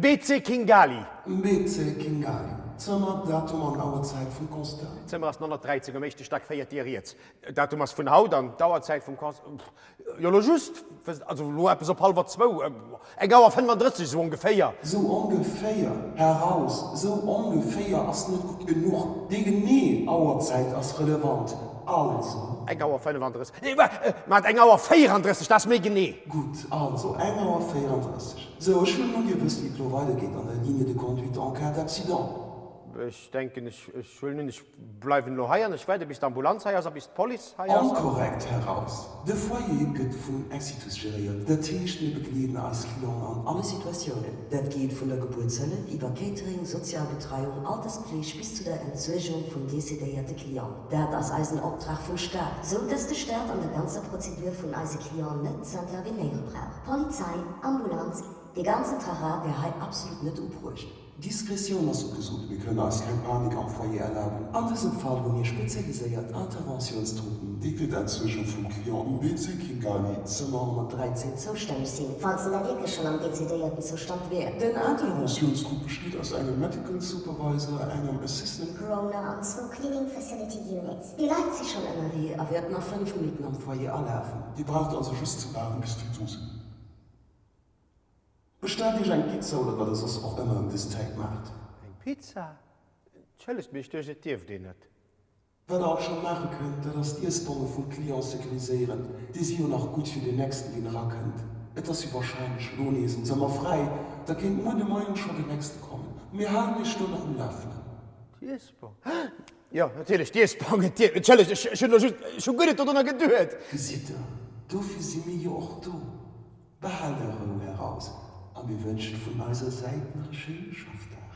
BC Kingali. BC Kingali. Zëmmer, Datum an Auerzäit vum Constat. D'Zëmmer ass 913 um éischte Stack, véiert Dier riets. Datum ass vun haut an d'Auerzäit vum Constat, jo lo just, also lo eppes op hallwer zwou, eng Auer 35 esou ongeféier. Sou ongeféier, Här Raus, sou ongeféier ass net gutt genuch. Déi genee Auerzäit ass relevant. Also. Eng Auer 35, nee, maat eng Auer 34, dat ass méi genee. Gutt, also eng Auer 34. Sou, ech huelen un, Dir wësst, wéi et elo weidergeet an der Ligne de conduite en cas d'accident. Ech denken, ech huelen un, ech bleiwen elo hei an ech waarde bis d'Ambulanz hei ass a bis d'Police hei ass. Onkorrekt, Här Raus. De Foyer gëtt vun Exitus geréiert. Dat heescht, mir begleeden eis Clienten an alle Situatiounen. Dat geet vun der Gebuertshëllef iwwer Catering, sozial Betreiung, Alterspfleg bis zu der Entsuergung vum décédéierte Client. Dat ass eisen Optrag vum Staat, sou dass de Staat an der ganzer Prozedur vun eise Clienten net z'intervenéiere brauch. Polizei, Ambulanz, dee ganzen Trara wär hei absolut net ubruecht. Diskretioun ass ugesot, mir kënnen eis keng Panik am Foyer erlaben. An dësem Fall hu mir spezialiséiert Interventiounstruppen, déi fir d'Entsuergung vum Client um BC Kigali, Zëmmer 113, zoustänneg sinn, falls en da wierklech schonn am dezidéierten Zoustand wär. Den Interventiounstrupp besteet aus engem Medical Supervisor, engem Assistant. Grower an zwou Cleaning Facility Units. Déi Leit si schonn ënnerwee a wäerten a 5 Minutten am Foyer alafen. Dir braucht also just ze waarden, bis déi do sinn. Bestellt iech eng Pizza oder wat der soss och ëmmer ëm dës Zäit maacht. Eng Pizza? Entschëllegt, mee ech duecht et dierft een net. Wat der alt scho maache kënnt, dat ass d'Iessbonge vum Client securiséieren. Déi si jo nach gutt fir den nächsten deen erakënnt. Et ass jo warscheinlech lo nees en Zëmmer fräi, da kéint muer de Moien scho den nächste kommen. Mir halen iech do nach um Lafenden. D'Iessbong? Jo, natierlech, d'Iessbongen. Entschëllegt, ech hunn elo just, ech hu guer net dodrunner geduet. Gesitt der, dofir si mir jo och do. Behaalt Är Rou, Här Raus, a mir wënschen vun eiser Säit nach e schéine Schaffdag.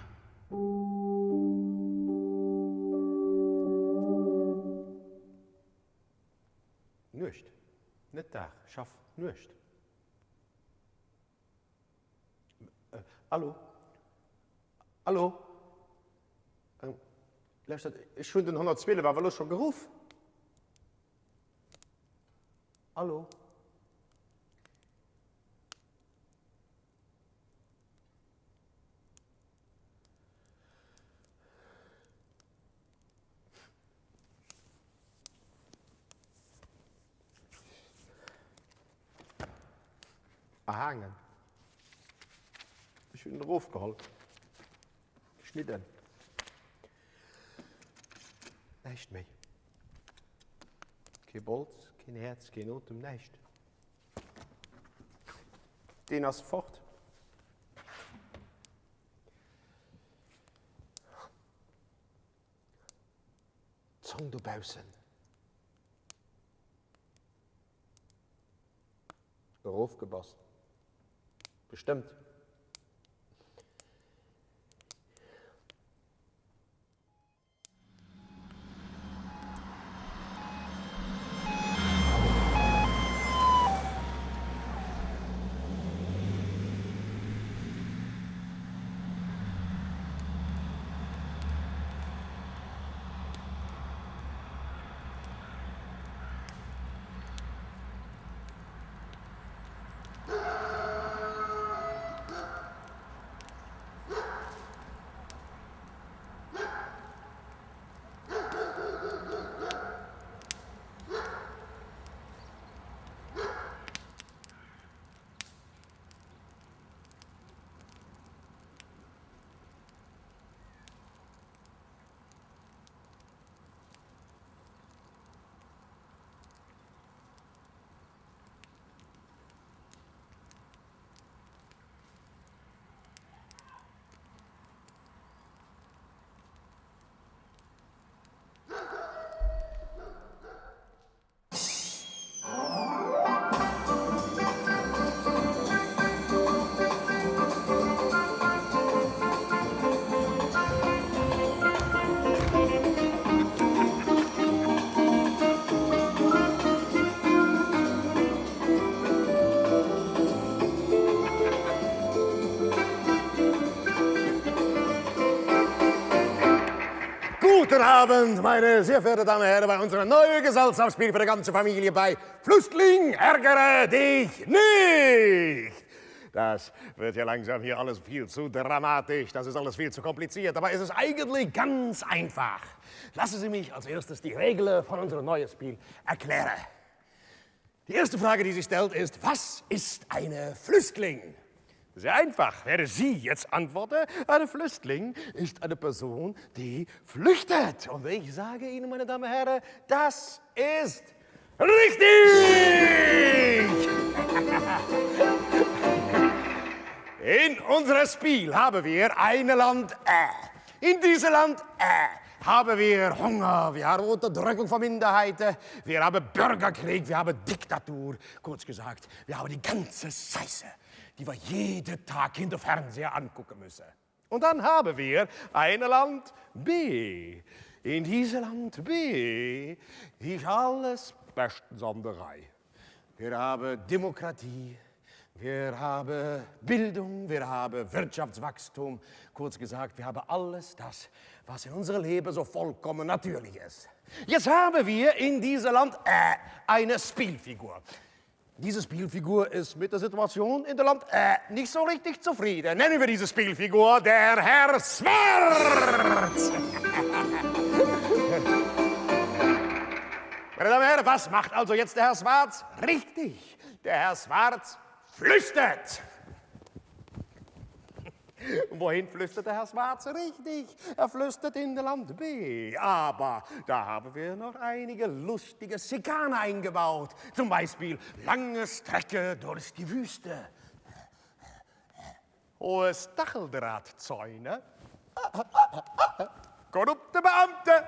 Nuecht, net Dag, Schaff, Nuecht. Allo? Allo? Lauschtert, ech hunn den 112 awer elo scho geruff. Allo? Erhaangen. Ech hunn en erofgeholl. Geschnidden. Näischt méi. Kee Bols, keen Häerz, keen Otem, näischt. Deen ass fort. D'Zong dobaussen. Erofgebass. Bestëmmt. Guten Abend, meine sehr verehrten Damen und Herren, bei unserem neuen Gesellschaftsspiel für die ganze Familie bei Flüchtling, ärgere dich nicht! Das wird ja langsam hier alles viel zu dramatisch, das ist alles viel zu kompliziert, aber es ist eigentlich ganz einfach. Lassen Sie mich als erstes die Regeln von unserem neuen Spiel erklären. Die erste Frage, die sich stellt, ist, was ist eine Flüchtling? Sehr einfach, werde Sie jetzt antworten. Eine Flüchtling ist eine Person, die flüchtet. Und ich sage Ihnen, meine Damen und Herren, das ist richtig! In unserem Spiel haben wir ein Land Ä. In diesem Land Ä haben wir Hunger, wir haben Unterdrückung von Minderheiten, wir haben Bürgerkrieg, wir haben Diktatur. Kurz gesagt, wir haben die ganze Scheiße, die wir jeden Tag in der Fernseher angucken müssen. Und dann haben wir ein Land B. In diesem Land B ist alles bestens an der Reihe. Wir haben Demokratie, wir haben. haben Bildung, wir haben Wirtschaftswachstum. Kurz gesagt, wir haben alles das, was in unserem Leben so vollkommen natürlich ist. Jetzt haben wir in diesem Land äh, eine Spielfigur. Diese Spielfigur ist mit der Situation in der Land äh, nicht so richtig zufrieden. Nennen wir diese Spielfigur der Herr Schwarz. Meine Damen und Herren, was macht also jetzt der Herr Schwarz? Richtig, der Herr Schwarz flüstert. Wohin flüstert der Herr Schwarz? Richtig, er flüstert in der Land B. Aber da haben wir noch einige lustige Schikane eingebaut. Zum Beispiel lange Strecke durch die Wüste. Hohe Stacheldrahtzäune. Korrupte Beamte.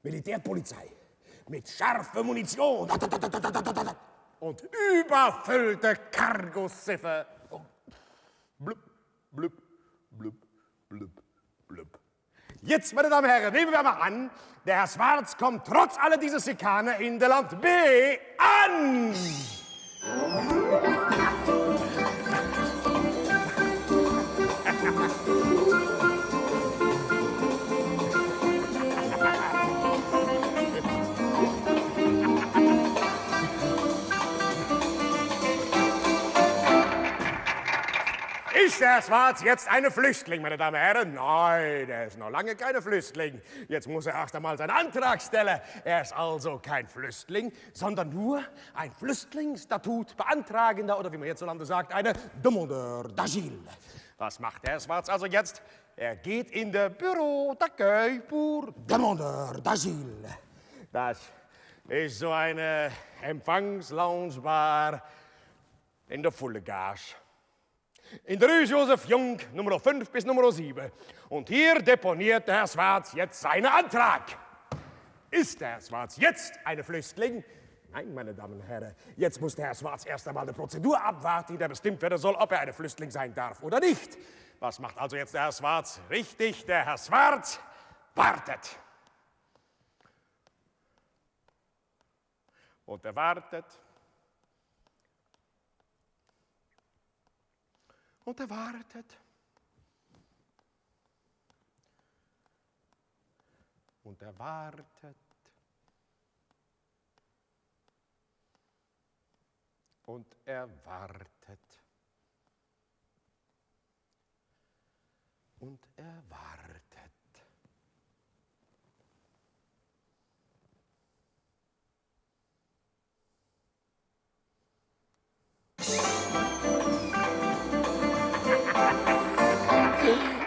Militärpolizei mit scharfer Munition und überfüllte Cargoschiffe. Blub, blub, blub, blub, blub. Jetzt, meine Damen und Herren, nehmen wir mal an, der Herr Schwarz kommt trotz aller dieser Schikane in der Land B an. Ist der Herr Schwarz jetzt eine Flüchtling, meine Damen und Herren? Nein, er ist noch lange keine Flüchtling. Jetzt muss er erst einmal seinen Antrag stellen. Er ist also kein Flüchtling, sondern nur ein Flüchtlingsstatut beantragender oder wie man hierzulande sagt, eine Demandeur d'Agile. Was macht Herr Schwarz also jetzt? Er geht in der Büro d'accueil pour Demandeur d'Agile. Das ist so eine Empfangsloungebar in der Fullegage. In der Rue Joseph Jung, Nummer 5 bis Nummer 7. Und hier deponiert der Herr Schwarz jetzt seinen Antrag. Ist der Herr Schwarz jetzt eine Flüchtling? Nein, meine Damen und Herren, jetzt muss der Herr Schwarz erst einmal die Prozedur abwarten, die da bestimmt werden soll, ob er eine Flüchtling sein darf oder nicht. Was macht also jetzt der Herr Schwarz? Richtig, der Herr Schwarz wartet. Und er wartet. Und er wartet. Und er wartet. Und er wartet. Und er wartet.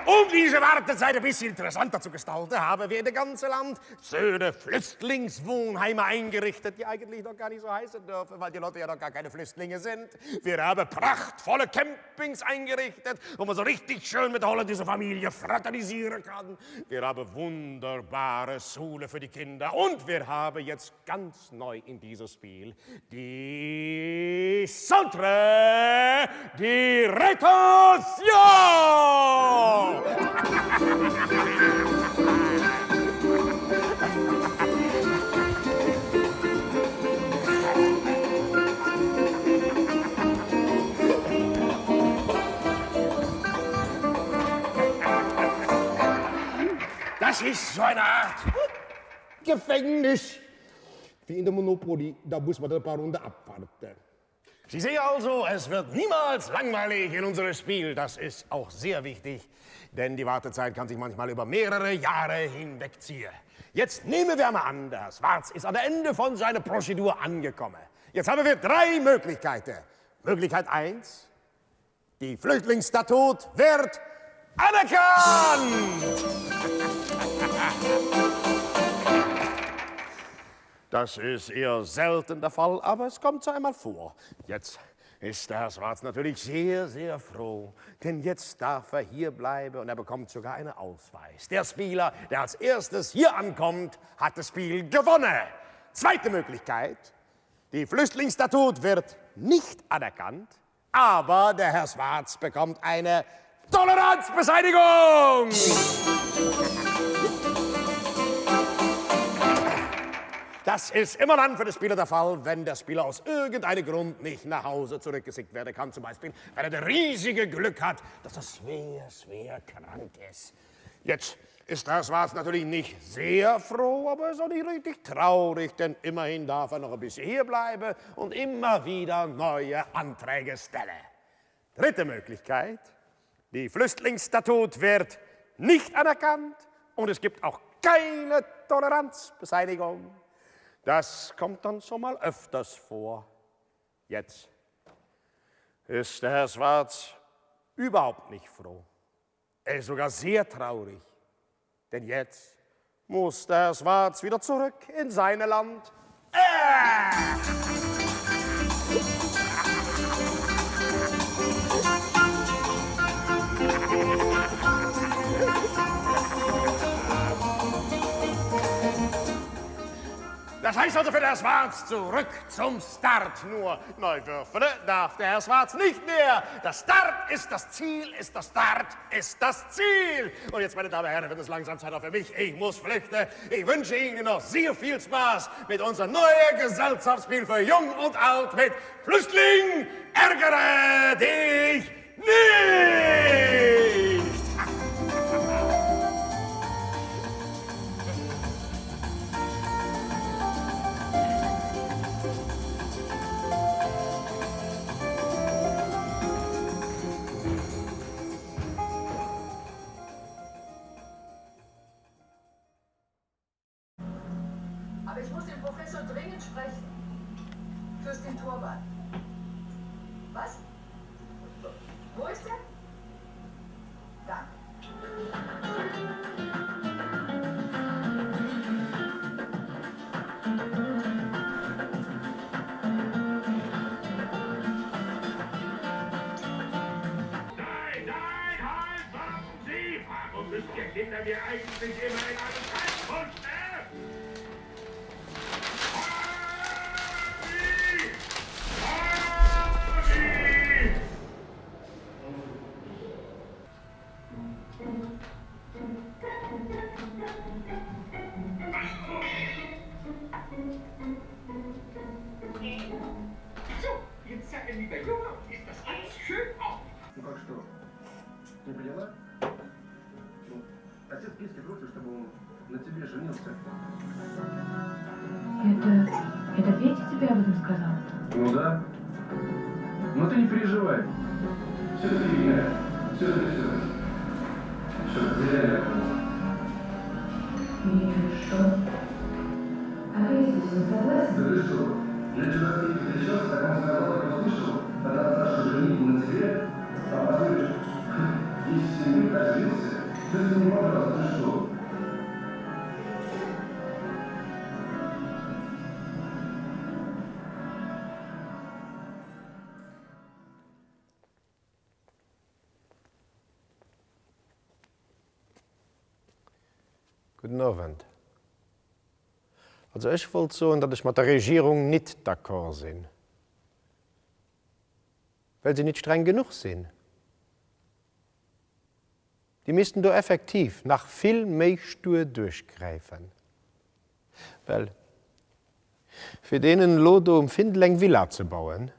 Um diese Wartezeit ein bisschen interessanter zu gestalten, haben wir in dem ganzen Land schöne Flüchtlingswohnheime eingerichtet, die eigentlich noch gar nicht so heißen dürfen, weil die Leute ja noch gar keine Flüchtlinge sind. Wir haben prachtvolle Campings eingerichtet, wo man so richtig schön mit der holländischen Familie fraternisieren kann. Wir haben wunderbare Schule für die Kinder und wir haben jetzt ganz neu in diesem Spiel die Centre die Retention! Das ist so eine Art Gefängnis. Wie in der Monopoly, da muss man ein paar Runden abwarten. Sie sehen also, es wird niemals langweilig in unserem Spiel. Das ist auch sehr wichtig, denn die Wartezeit kann sich manchmal über mehrere Jahre hinwegziehen. Jetzt nehmen wir mal an, der Schwarz ist an der Ende von seiner Prozedur angekommen. Jetzt haben wir drei Möglichkeiten. Möglichkeit 1, die Flüchtlingsstatut wird anerkannt! Das ist eher selten der Fall, aber es kommt so einmal vor. Jetzt ist der Herr Schwarz natürlich sehr, sehr froh, denn jetzt darf er hier bleiben und er bekommt sogar einen Ausweis. Der Spieler, der als erstes hier ankommt, hat das Spiel gewonnen. Zweite Möglichkeit, die Flüchtlingsstatut wird nicht anerkannt, aber der Herr Schwarz bekommt eine Toleranzbeseitigung! Das ist immer dann für den Spieler der Fall, wenn der Spieler aus irgendeinem Grund nicht nach Hause zurückgeschickt werden kann. Zum Beispiel, wenn er das riesige Glück hat, dass er schwer, schwer krank ist. Jetzt ist das Schwarz natürlich nicht sehr froh, aber ist auch nicht richtig traurig, denn immerhin darf er noch ein bisschen hier bleiben und immer wieder neue Anträge stellen. Dritte Möglichkeit. Die Flüchtlingsstatut wird nicht anerkannt und es gibt auch keine Toleranzbeseitigung. Das kommt dann schon mal öfters vor. Jetzt ist der Herr Schwarz überhaupt nicht froh. Er ist sogar sehr traurig, denn jetzt muss der Herr Schwarz wieder zurück in seine Land. Äh! Das heißt also für der Schwarz zurück zum Start. Nur neu würfele darf der Herr Schwarz nicht mehr. Das Start ist das Ziel, ist das Start, ist das Ziel. Und jetzt, meine Damen und Herren, wird es langsam Zeit auch für mich. Ich muss flüchten. Ich wünsche Ihnen noch sehr viel Spaß mit unserem neuen Gesellschaftsspiel für Jung und Alt mit Flüchtling, ärgere dich nicht! Aber ich muss den Professor dringend sprechen. Fürstin Torwart. Was? Wo ist er? Danke. Nein, nein, halt, warten Sie! Warum müsst ihr Kinder mir eigentlich immer in einem Kreis So, jetzt sag lieber Junge, ist das alles schön auf. Ну как что? Не поняла? Ну, отец Петьки против, чтобы он на тебе женился. Это... это Петя тебе об этом сказал? Ну да. Но ты не переживай. Все это фигня. Все это все. Все, зря я И что? А Петя с этим согласен? Да ты что? Я вчера с ним встречался, так он сказал, как услышал, тогда Саша женитьбу на тебе, а поверишь, из семьи так злился. Ты с ним пожалуйста, ты что? Gudden Owend. Also ech wollt soen, datt ech mat der Regierung nit d'accord sinn, well se nit streng genuch sinn. Déi missten do effektiv nach vill méi stur duerchgräifen. Well fir deenen elo do um Findel eng Villa ze bauen,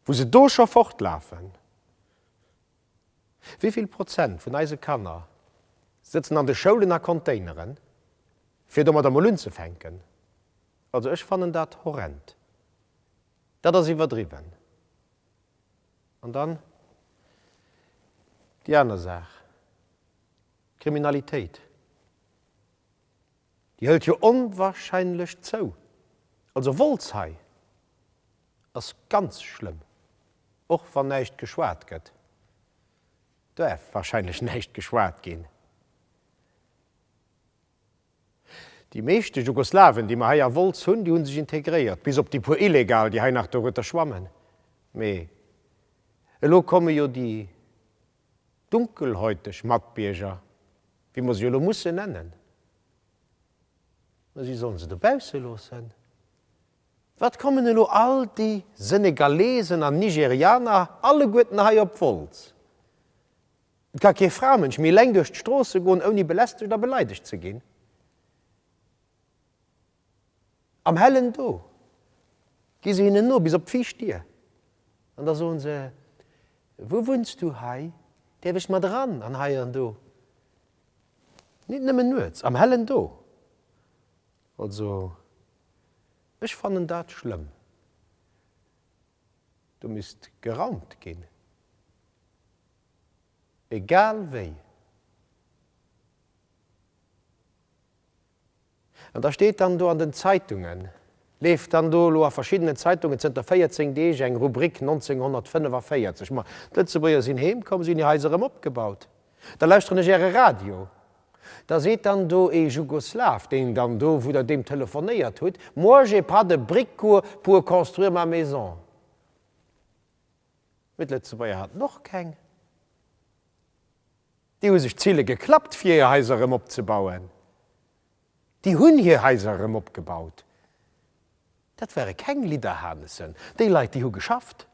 wou se do scho fortlafen, wéi vill Prozent vun eise Kanner sëtzen an de Schoulen a Containeren, fir domadder mol unzefänken? Also ech fannen dat horrend. Dat ass iwwerdriwwen. An dann déi aner Saach, d'Kriminalitéit, déi hëlt jo onwahrscheinlech zou. Also Wolz hei ass ganz schlëmm, och wann näischt geschwat gëtt. Duerf wahrscheinlech näischt geschwat ginn. Déi meeschte Jugoslawen, déi mer hei a Wolz hunn, déi hu sech integréiert, bis op déi puer Illegal, déi hei nach dorueter schwammen. Mee elo komme jo déi dunkelhäuteg Matbierger, wéi mer se jo elo mussen nennen. Mä si sollen se dobausse loossen. Wat kommen elo all déi Senegalesen an Nigerianer alleguerten hei op Wolz? Et ka kee Framënsch méi eleng duerch d'Stroosse goen, ouni belästegt a beleidegt ze ginn. Am hellen Do gi se hinnen no bis op d'viischt Dier an da soen se, Wou wunns du hei? Däerf ech mat eran an hei an do? Nit nëmmen nuets, am hellen Do. Also, ech fannen dat schlëmm. Do misst geraumt ginn. Egal wéi. An da steet dann do an den Zeitungen, leeft dann do elo a verschiddenen Zeitungen zënter 14 Deeg eng Rubrik 1945, ma d'Lëtzebuerger sinn heem komm, si hunn hir Haiser erëm opgebaut. Da lauschteren ech Äre Radio, da seet dann do ee Jugoslaw, deen dann do, wou Der deem telefonéiert hutt, Moi j'ai pas de briques pour construire ma maison. Mee d'Lëtzebuerger haten och keng. Déi hu sech d'Zille geklappt, fir hir Haiser erëm opzebauen. Déi hunn hir Haiser erëm opgebaut. Dat ware keng Lidderhanessen. Déi Leit, déi hu geschafft.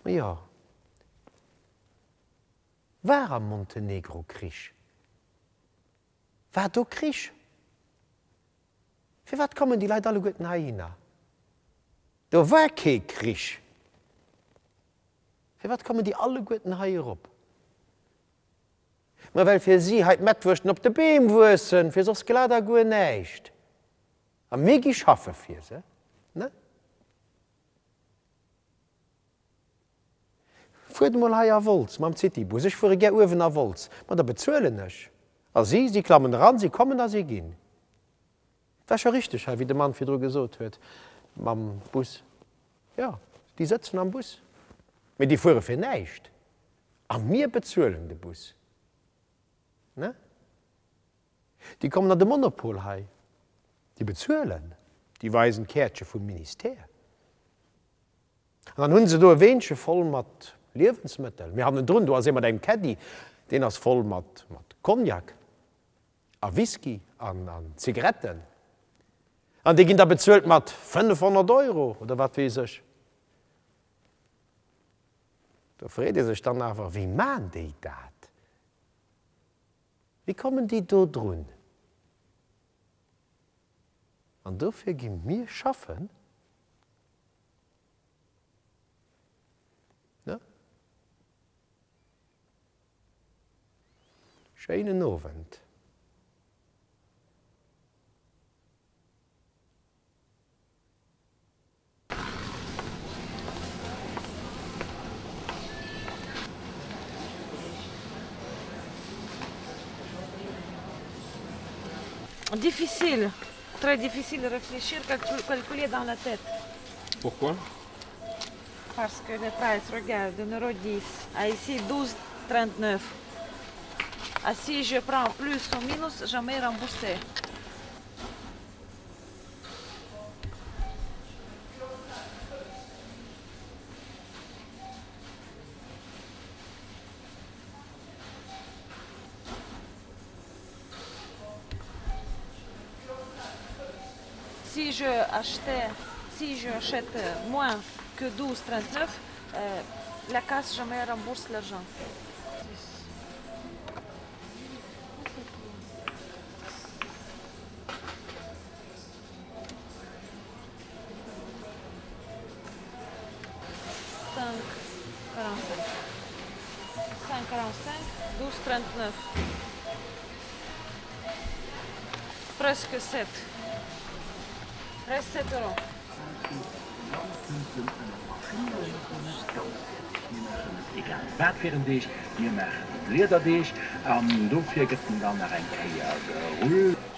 Ma jo, war am Montenegro Krich? War do Krich? Firwat kommen déi Leit alleguerten heihinner? Do war kee Krich. Firwat kommen déi alleguerten hei erop? Ma well fir si hei d'Mettwurschten op de Beem wuessen, fir soss glat a guer näischt. A mir gi schaffe fir se, ne? Fuert emol hei a Wolz mam Citybus, ech fuere gär uewen a Wolz, ma da bezuelen ech. A si, si klammen eran, si kommen a si ginn. War scho richteg hei, wéi de Mann virdru gesot huet, mam Bus. Jo, déi sëtzen am Bus, mee déi fuere fir näischt. A mir bezuelen de Bus, ne? Déi kommen an de Monopol hei, déi bezuelen, déi weisen d'Käertche vum Ministère. An dann hu se do e Weenche voll mat Liewensmëttel. Mee hannendrun, do ass ee mat engem Caddie, deen ass voll mat Cognac. A Whisky an Zigaretten. An déi ginn da bezuelt mat 500 Euro oder wat weess ech. Do freet ee sech dann awer, wéi maan déi dat? Wéi kommen déi do drun? An dofir gi mir schaffen. Ne? Schéinen Owend. Difficile, très difficile de réfléchir, calculer dans la tête. Pourquoi? Parce que le price, regarde, 1,10€, ah ici 12,39. Ah si je prends plus ou minus, jamais remboursé. Si je achetais, si je achète moins que 12,39, euh, la casse jamais rembourse l'argent. 12,39. Presque 7. Presque 7 euros. Mir maachen et egal wat fir en Deeg, mir maachen Bliederdeeg an dofir gëtt en dann nach eng Kéier gerullt.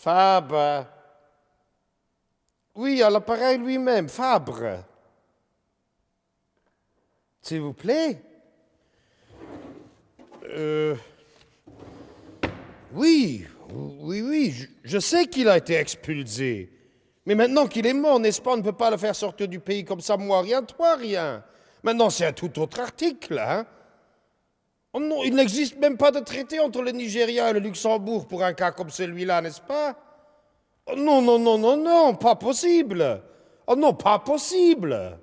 Faber. Oui, à l'appareil lui-même, Fabre. S'il vous plaît? Euh, oui, oui, oui, je, je sais qu'il a été expulsé. Mais maintenant qu'il est mort, n'est-ce pas, on ne peut pas le faire sortir du pays comme ça, moi rien, toi rien. Maintenant, c'est un tout autre article, hein. Oh non, il n'existe même pas de traité entre le Nigeria et le Luxembourg pour un cas comme celui-là, n'est-ce pas oh Non, non, non, non, non, pas possible. Oh non, pas possible.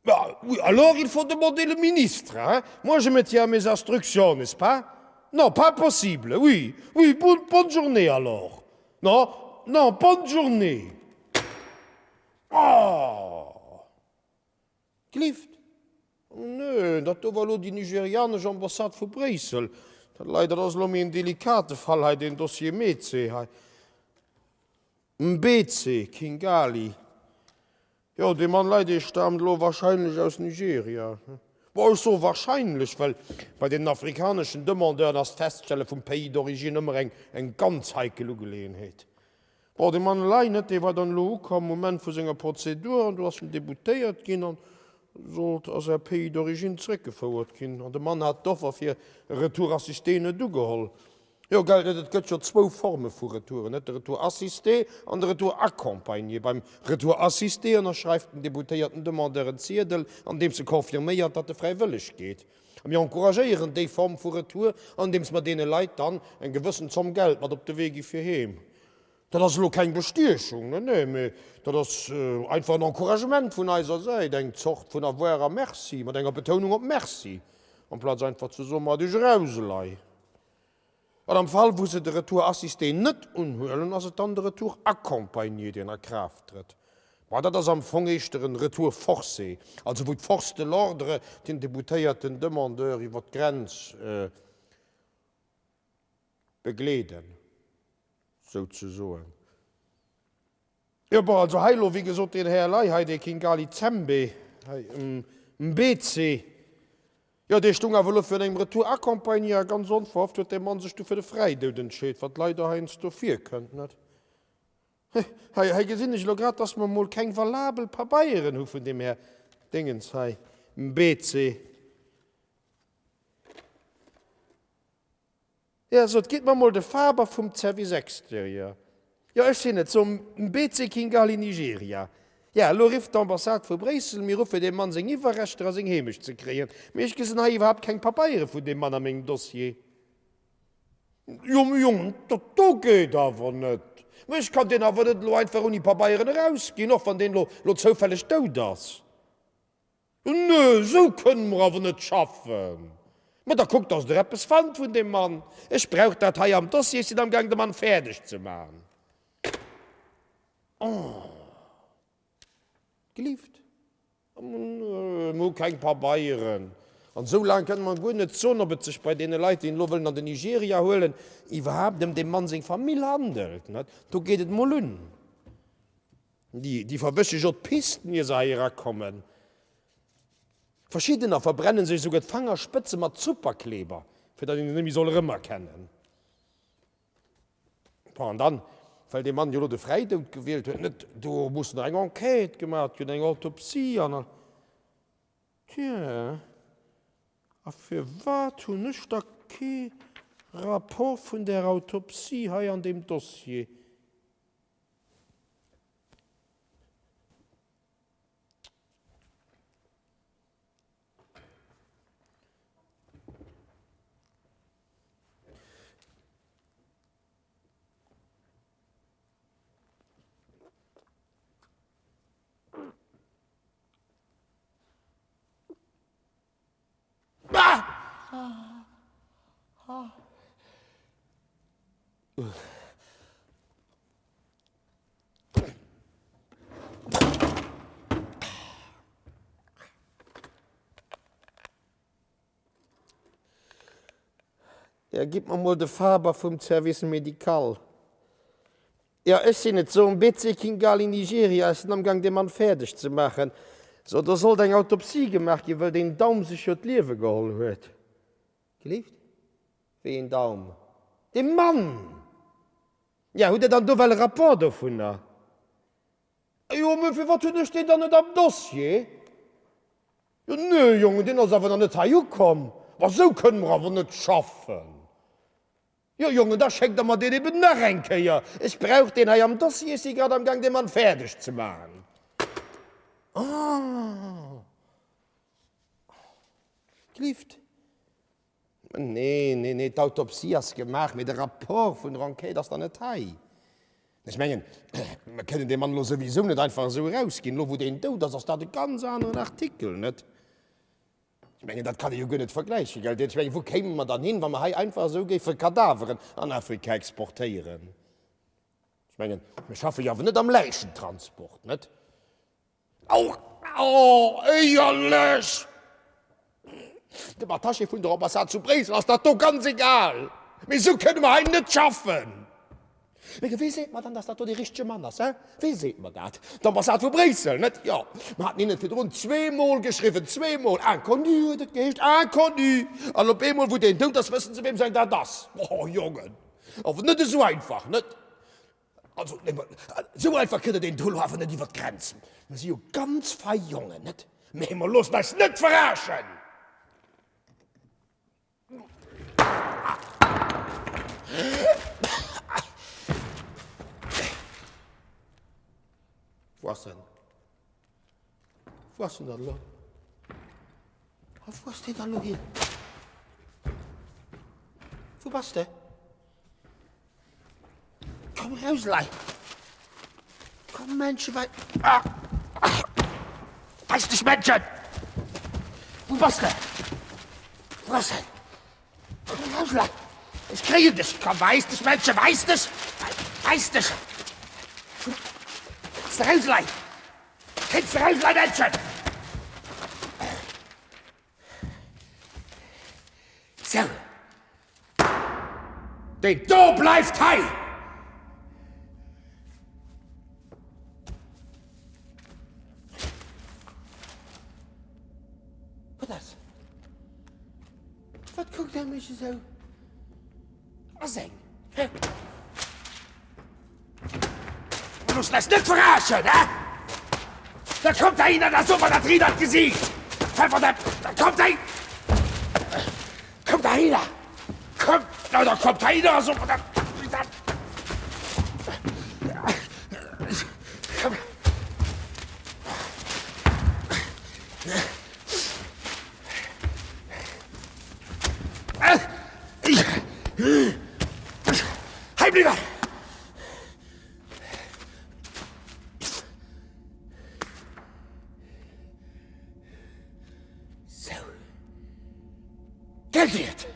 Bah, oui, alors il faut demander le ministre, hein. Moi, je me tiens à mes instructions, n'est-ce pas Non, pas possible, oui. Oui, bon, bonne journée alors. Non, non, bonne journée. Oh Gelift? Nö, dat do war elo déi nigerianesch Ambassade vu Bréissel. Dat lei, dat ass elo méi en delikate Fall hei, deen Dossier Meze hei. Mbeze, Kingali. Jo, dee Mann lei, dee staamt elo wahrscheinlech aus Nigeria. Bon, ech soe wahrscheinlech, well bei deenen afrikaneschen Demandeuren ass d'Feststelle vum Pays d'origine ëmmer eng eng ganz heikel Ugeleeënheet. Bon, dee Mann elei net, dee war dann elo ukomm um Moment vu senger Prozedur an do ass en deboutéiert ginn an sollt a säi Pays d'origine zeréckgefouert ginn. An de Mann hat d'Offer fir e Retour assisté net ugeholl. Jo, gell, et gëtt jo zwou Forme vu Retouren, net, de Retour assisté an de Retour accompagné. Beim Retour assisté ënnerschreift den deboutéierten Demandeur en Ziedel, an deems e confirméiert, datt e fräiwëlleg geet. A mir encouragéieren déi Form vu Retour, andeems mer deene Leit dann eng gewëssen Zomm Geld mat op de Wee gi fir heem. Dat ass elo keng Bestiechung, nee, nee, mee dat ass einfach en Encouragement vun eiser Säit, eng Zort vun Avoir a Merci, mat enger Betounung op Merci, amplaz einfach ze soen, Mat iech eraus elei. An am Fall wou se de Retour assisté net unhuelen, ass et dann de Retour accompagné, deen a Kraaft trëtt. Bon, dat ass am Fong éischter en Retour forcé, also wou d'Forces de l'ordre den deboutéierten Demandeur iwwer d'Grenz begleeden, souzesoen. Jo, bon, also hei elo, wéi gesot, deen Här Ley hei, dee Kingali Zembe hei, Mbeze, jo, dee stung awer elo virun engem Retour accompagné a ganz onverhofft huet dee Mann sech du fir de Fräidoud entscheet, wat leider heiansdo virkënnt, net? Hei, hei gesinn ech elo grad, dass mer emol keng valabel Pabeieren hu vun deem Här Déngens hei, Mbeze. Jo, sot, gitt mer mol de Faber vum Service extérieur. Jo, ech sinn et, so Mbeze Kingali, Nigeria. Ja, elo rifft d'Ambassade vu Bréissel mir u fir deem Mann seng Iwwerreschter a seng Heemecht ze kréien. Mee ech gesinn hei iwwerhaapt keng Pabeiere vun deem Mann a mengem Dossier. Jo, mee Jongen, dat do geet awer net. Mee ech kann deen awer net elo einfach ouni Pabeieren erausginn, och wann deen elo zoufälleg dout ass. Nö, esou kënne mer awer net schaffen. Ma da kuckt, dass Der eppes fannt vun deem Mann. Ech brauch dat hei am Dossier, ech sinn amgaang, de Mann fäerdeg ze man. Oh, gelift, mer hu keng Pabeieren. An esou laang kënne mer guer net soen, ob et sech bei deene Leit, déi en elo wëllen an den Nigeria huelen, iwwerhaapt ëm deem Mann seng Famill handelt. Do geet et mol un. Déi verwësche jo d'Pisten, ier se hei erakommen. Verschiddener verbrenne sech esouguer d'Fangerspëtze mat Superkleber, fir datt een se net méi soll erëmerkennen. Bon, an dann, well dee Mann jo elo de Fräidoud gewielt huet, net, do muss nach eng Enquête gemaach ginn, eng Autopsie an all. Tiens, a firwat hunn ech da kee Rapport vun där Autopsie hei an deem Dossier? Ja, gitt mer mol de Faber vum Service médical. Jo, ech sinn et, so Mbetse Kingali, Nigeria. Ech sinn amgang dee Mann fäerdeg ze maachen. So, do sollt eng Autopsie gemaach ginn, wëll deen Daum sech jo d'Liewe geholl huet. Gelift? Wéi een Daum? Dee Mann! Ja, hutt Der dann do well e Rapport dovunner? Jo, mä firwat hunn ech deen dann net am Dossier? Jo, nee, Jongen, deen ass awer nach net hei ukomm. Ma esou kënne mer awer net schaffen. Jo, Jongen, da schéckt Der mer deen eben nach eng Kéier. Ech brauch deen hei am Dossier, ech si grad am Gaang, dee Mann fäerdeg ze maachen. Ah! Gelift. Nee, nee, nee, d'Autopsie ass gemaach, mee de Rapport vun der Enquête ass nach net hei. Ech mengen, mer kënnen dee Mann elo souwisou net einfach esou erausginn. Elo wou deen dout ass, ass dat e ganz aneren Artikel, net? Ech mengen, dat kann ee jo guer net vergläichen, gell? Ech mengen, wou kéime mer dann hin, wa mer hei einfach esou géife Kadaveren an Afrika exportéieren? Ech mengen, mir schaffe jo awer net am Läichentransport, net? Au! Oh, éierlech! Dem Attaché vun der Ambassade zu Bréissel ass dat do ganz egal! Mee esou kënne mer hei net schaffen! Mee wee seet mer dann, dass dat do dee richtege Mann ass, hä? Wee seet mer dat? D'Ambassade vu Bréissel, net? Jo, mer haten hinnen virdrun zweemol geschriwwen, zweemol! Inconnu huet et geheescht, inconnu! An op eemol, wou deen dout ass, wëssen se, weem säin dat ass. Oh, Jongen, awer net esou einfach, net? Also, esou einfach kritt Der deen do elo awer net iwwer d'Grenz. Mer si jo ganz fei Jongen, net? Mee mer loossen eis net verarschen! Wou ass en? Wou ass en dann elo? A wou ass deen dann elo hin? Wou bass de? Komm raus, Lei! Komm, Männchen, wei. Ah! Ah! Beiß dech, Männchen! Wou bass de? Wou ass en? Komm raus, Lei! Ech kréien dech! Komm, beiß dech, Männchen, beiß dech! Beiß dech! Kënns de raus, Lei? Kënns de raus, Lei, Männchen? Sou. Deen do bleift hei! Wat ass? Wat kuckt der mech esou? Ass eng, hä? Mir loossen eis net verarschen, hä? Da kommt heihinner, da soe mer dat riit an d'Gesiicht! Pfeffer, da kommt hei! Kommt heihinner! Kommt, na da kommt heihinner, da soe mer dat riit an. Komm. Hei bliwwer! Sou. Gelt Dir et?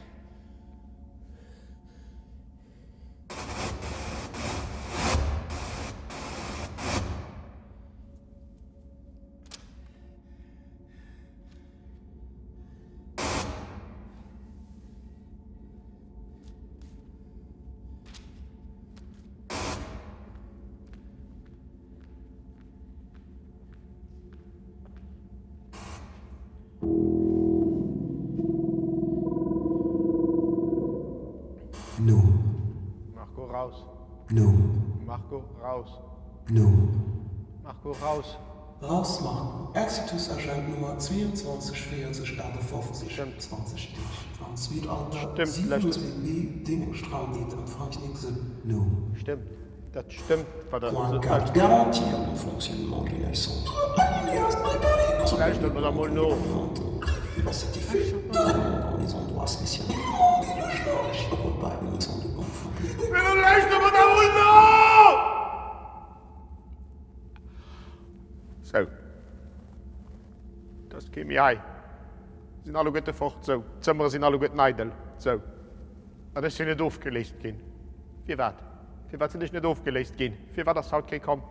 No. Marco raus. No. Marco raus. No. Marco raus. Raus Marco, Exitus Agent Nummer 22 40 58 20 Deeg am Zweet Alter Stëmmt, 7 USBB Déngschtrandeet empfangt Nixe No. Stëmmt, dat stëmmt wat der Point sot. 4 Garantir le fonctionnement du nel centre alinéa préparé Lauschtert mer da mol no. prévu à cet effet dans les endroits spécialement demandés logement régime repas uniquement de confort. Lauschtert mer da mol no! Sou. Et ass kee méi hei. Sinn alleguerte fort. Sou. D'Zëmmere sinn alleguerten eidel. Sou. An ech sinn net ofgeléist ginn. Firwat? Firwat sinn ech net ofgeléist ginn? Firwat ass haut kee komm?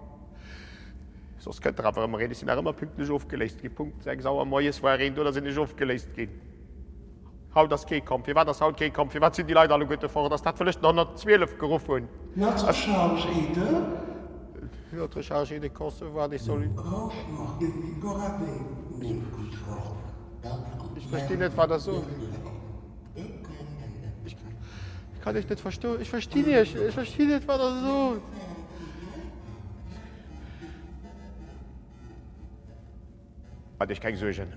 Soss kënnt der awer ëmmer een. Ech sinn nach ëmmer pünktlech ofgeléist ginn. Punkt 6 Auer moies war een do, da sinn ech ofgeléist ginn. Haut ass kee komm. Firwat ass haut kee komm? Firwat sinn déi Leit alleguerte fort? Ass dat, well ech den 112 geruff hunn? Notre charge est de. Notre charge est de concevoir des solu. Ech verstinn net, wat Der sot. Ech. Kann Iech net verstoen. Ech verstinn Iech net. Ech verstinn net, wat Der sot. Maacht Iech keng Suergen.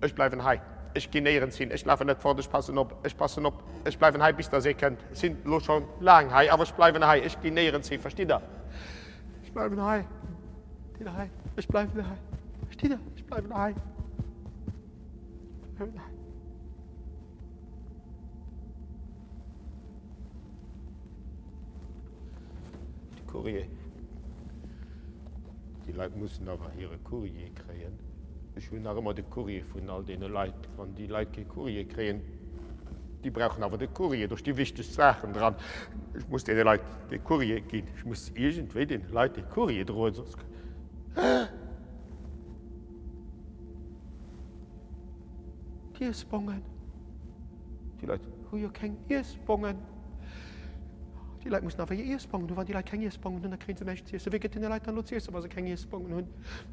Ech bleiwen hei. Ech ginn néierens hin. Ech lafen net fort. Ech passen op. Ech passen op. Ech bleiwen hei, bis dass ee kënnt. Ech sinn elo scho laang hei, awer ech bleiwen hei. Ech ginn néierens hin. Verstitt Der? Ech bleiwen hei. Verstitt Der hei? Ech bleiwen hei. Verstitt Der? Ech bleiwen hei. Ech bleiwen hei. De Courrier. Déi Leit mussen awer hire Courrier kréien. Ech hunn nach ëmmer de Courrier vun all deene Leit. Wann déi Leit kee Courrier kréien, déi brauchen awer de Courrier, do sti wichteg Saachen dran. Ech muss deene Leit de Courrier ginn. Ech muss iergendwéi deene Leit de Courrier droen, soss. D'Iessbongen. Déi Leit hu jo keng Iessbongen. Déi Leit mussen awer hir Iessbongen hunn. Wann déi Leit keng Iessbongen hunn, da kréie se näischt z'iessen. Wie gëtt deene Leit dann elo z'iessen, wa se keng Iessbongen hunn?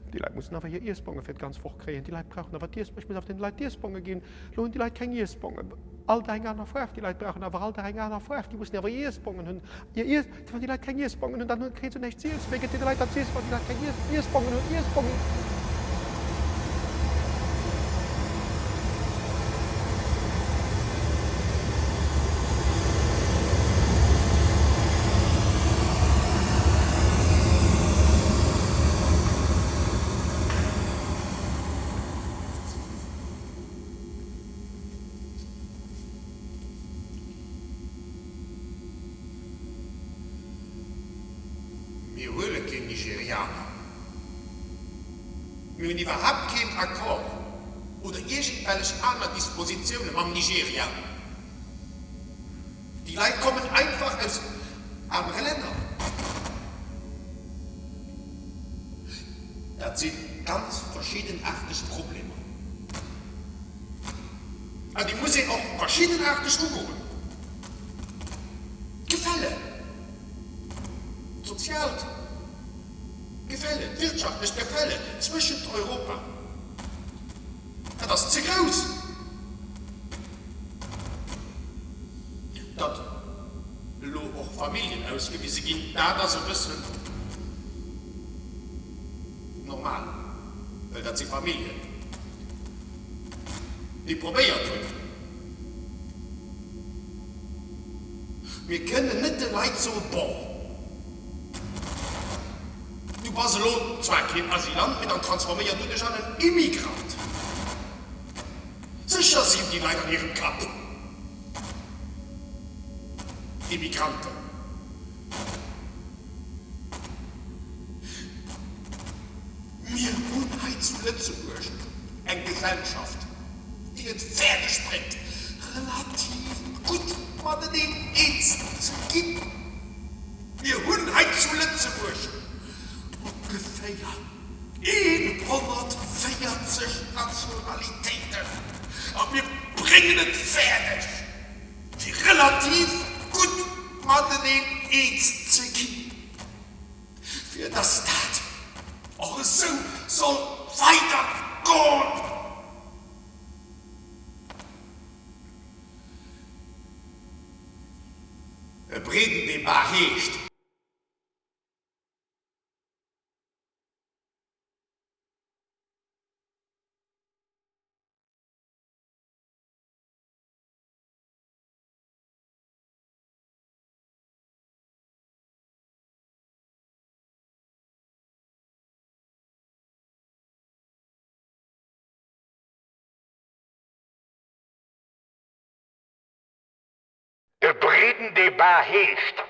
Déi Leit mussen awer hir Iessbonge fir d'ganz Woch kréien. Déi Leit brauchen awer d'Iessbongen. Ech muss awer deene Leit d'Iessbonge ginn. Elo hunn déi Leit keng Iessbongen. All Dag eng aner Faarf. Déi Leit brauchen awer all Dag eng aner Faarf. Déi mussen awer hir Iessbongen hunn. Hir Iess. Wann déi Leit keng Iessbongen hunn, dann kréie se näischt z'iessen. Wéi gëtt deene Leit dat z'iessen, wann déi Leit keng Iessbongen hunn? Iessbongen. Mir huele keen Nigerianer. Mir hunn iwwerhaapt keen Accord oder iergendwellech aner Dispositioune mam Nigeria. Déi Leit kommen einfach aus anere Länner. Dat si ganz verschiddenaarteg Problemer. An déi muss een och verschiddenaarteg ugoen. D'Gefälle, d'soziaalt Gefälle, d'wirtschaftlecht Gefälle zwëschent Europa, dat ass ze grouss. Datt elo och Familljen ausgewise ginn, dat ass e bëssen normal, well dat si Familljen, déi probéiert hunn. Mir kënnen net de Leit soen, Bon, du bass elo zwar keen Asylant, mee dann transforméier du dech an en Immigrant. Sécher sinn déi Leit an hirem Kapp Immigranten. Mir hunn hei zu Lëtzebuerg eng Gesellschaft, déi et fäerdeg bréngt, relativ gutt mateneen eens ze ginn. Mir hunn hei zu Lëtzebuerg ongeféier 140 Nationalitéiten a mir bréngen et fäerdeg, fir relativ gutt mateneen eens ze ginn. Fir dass dat och esou soll weidergoen. E breeden Debat heescht. E breeden Debat heescht.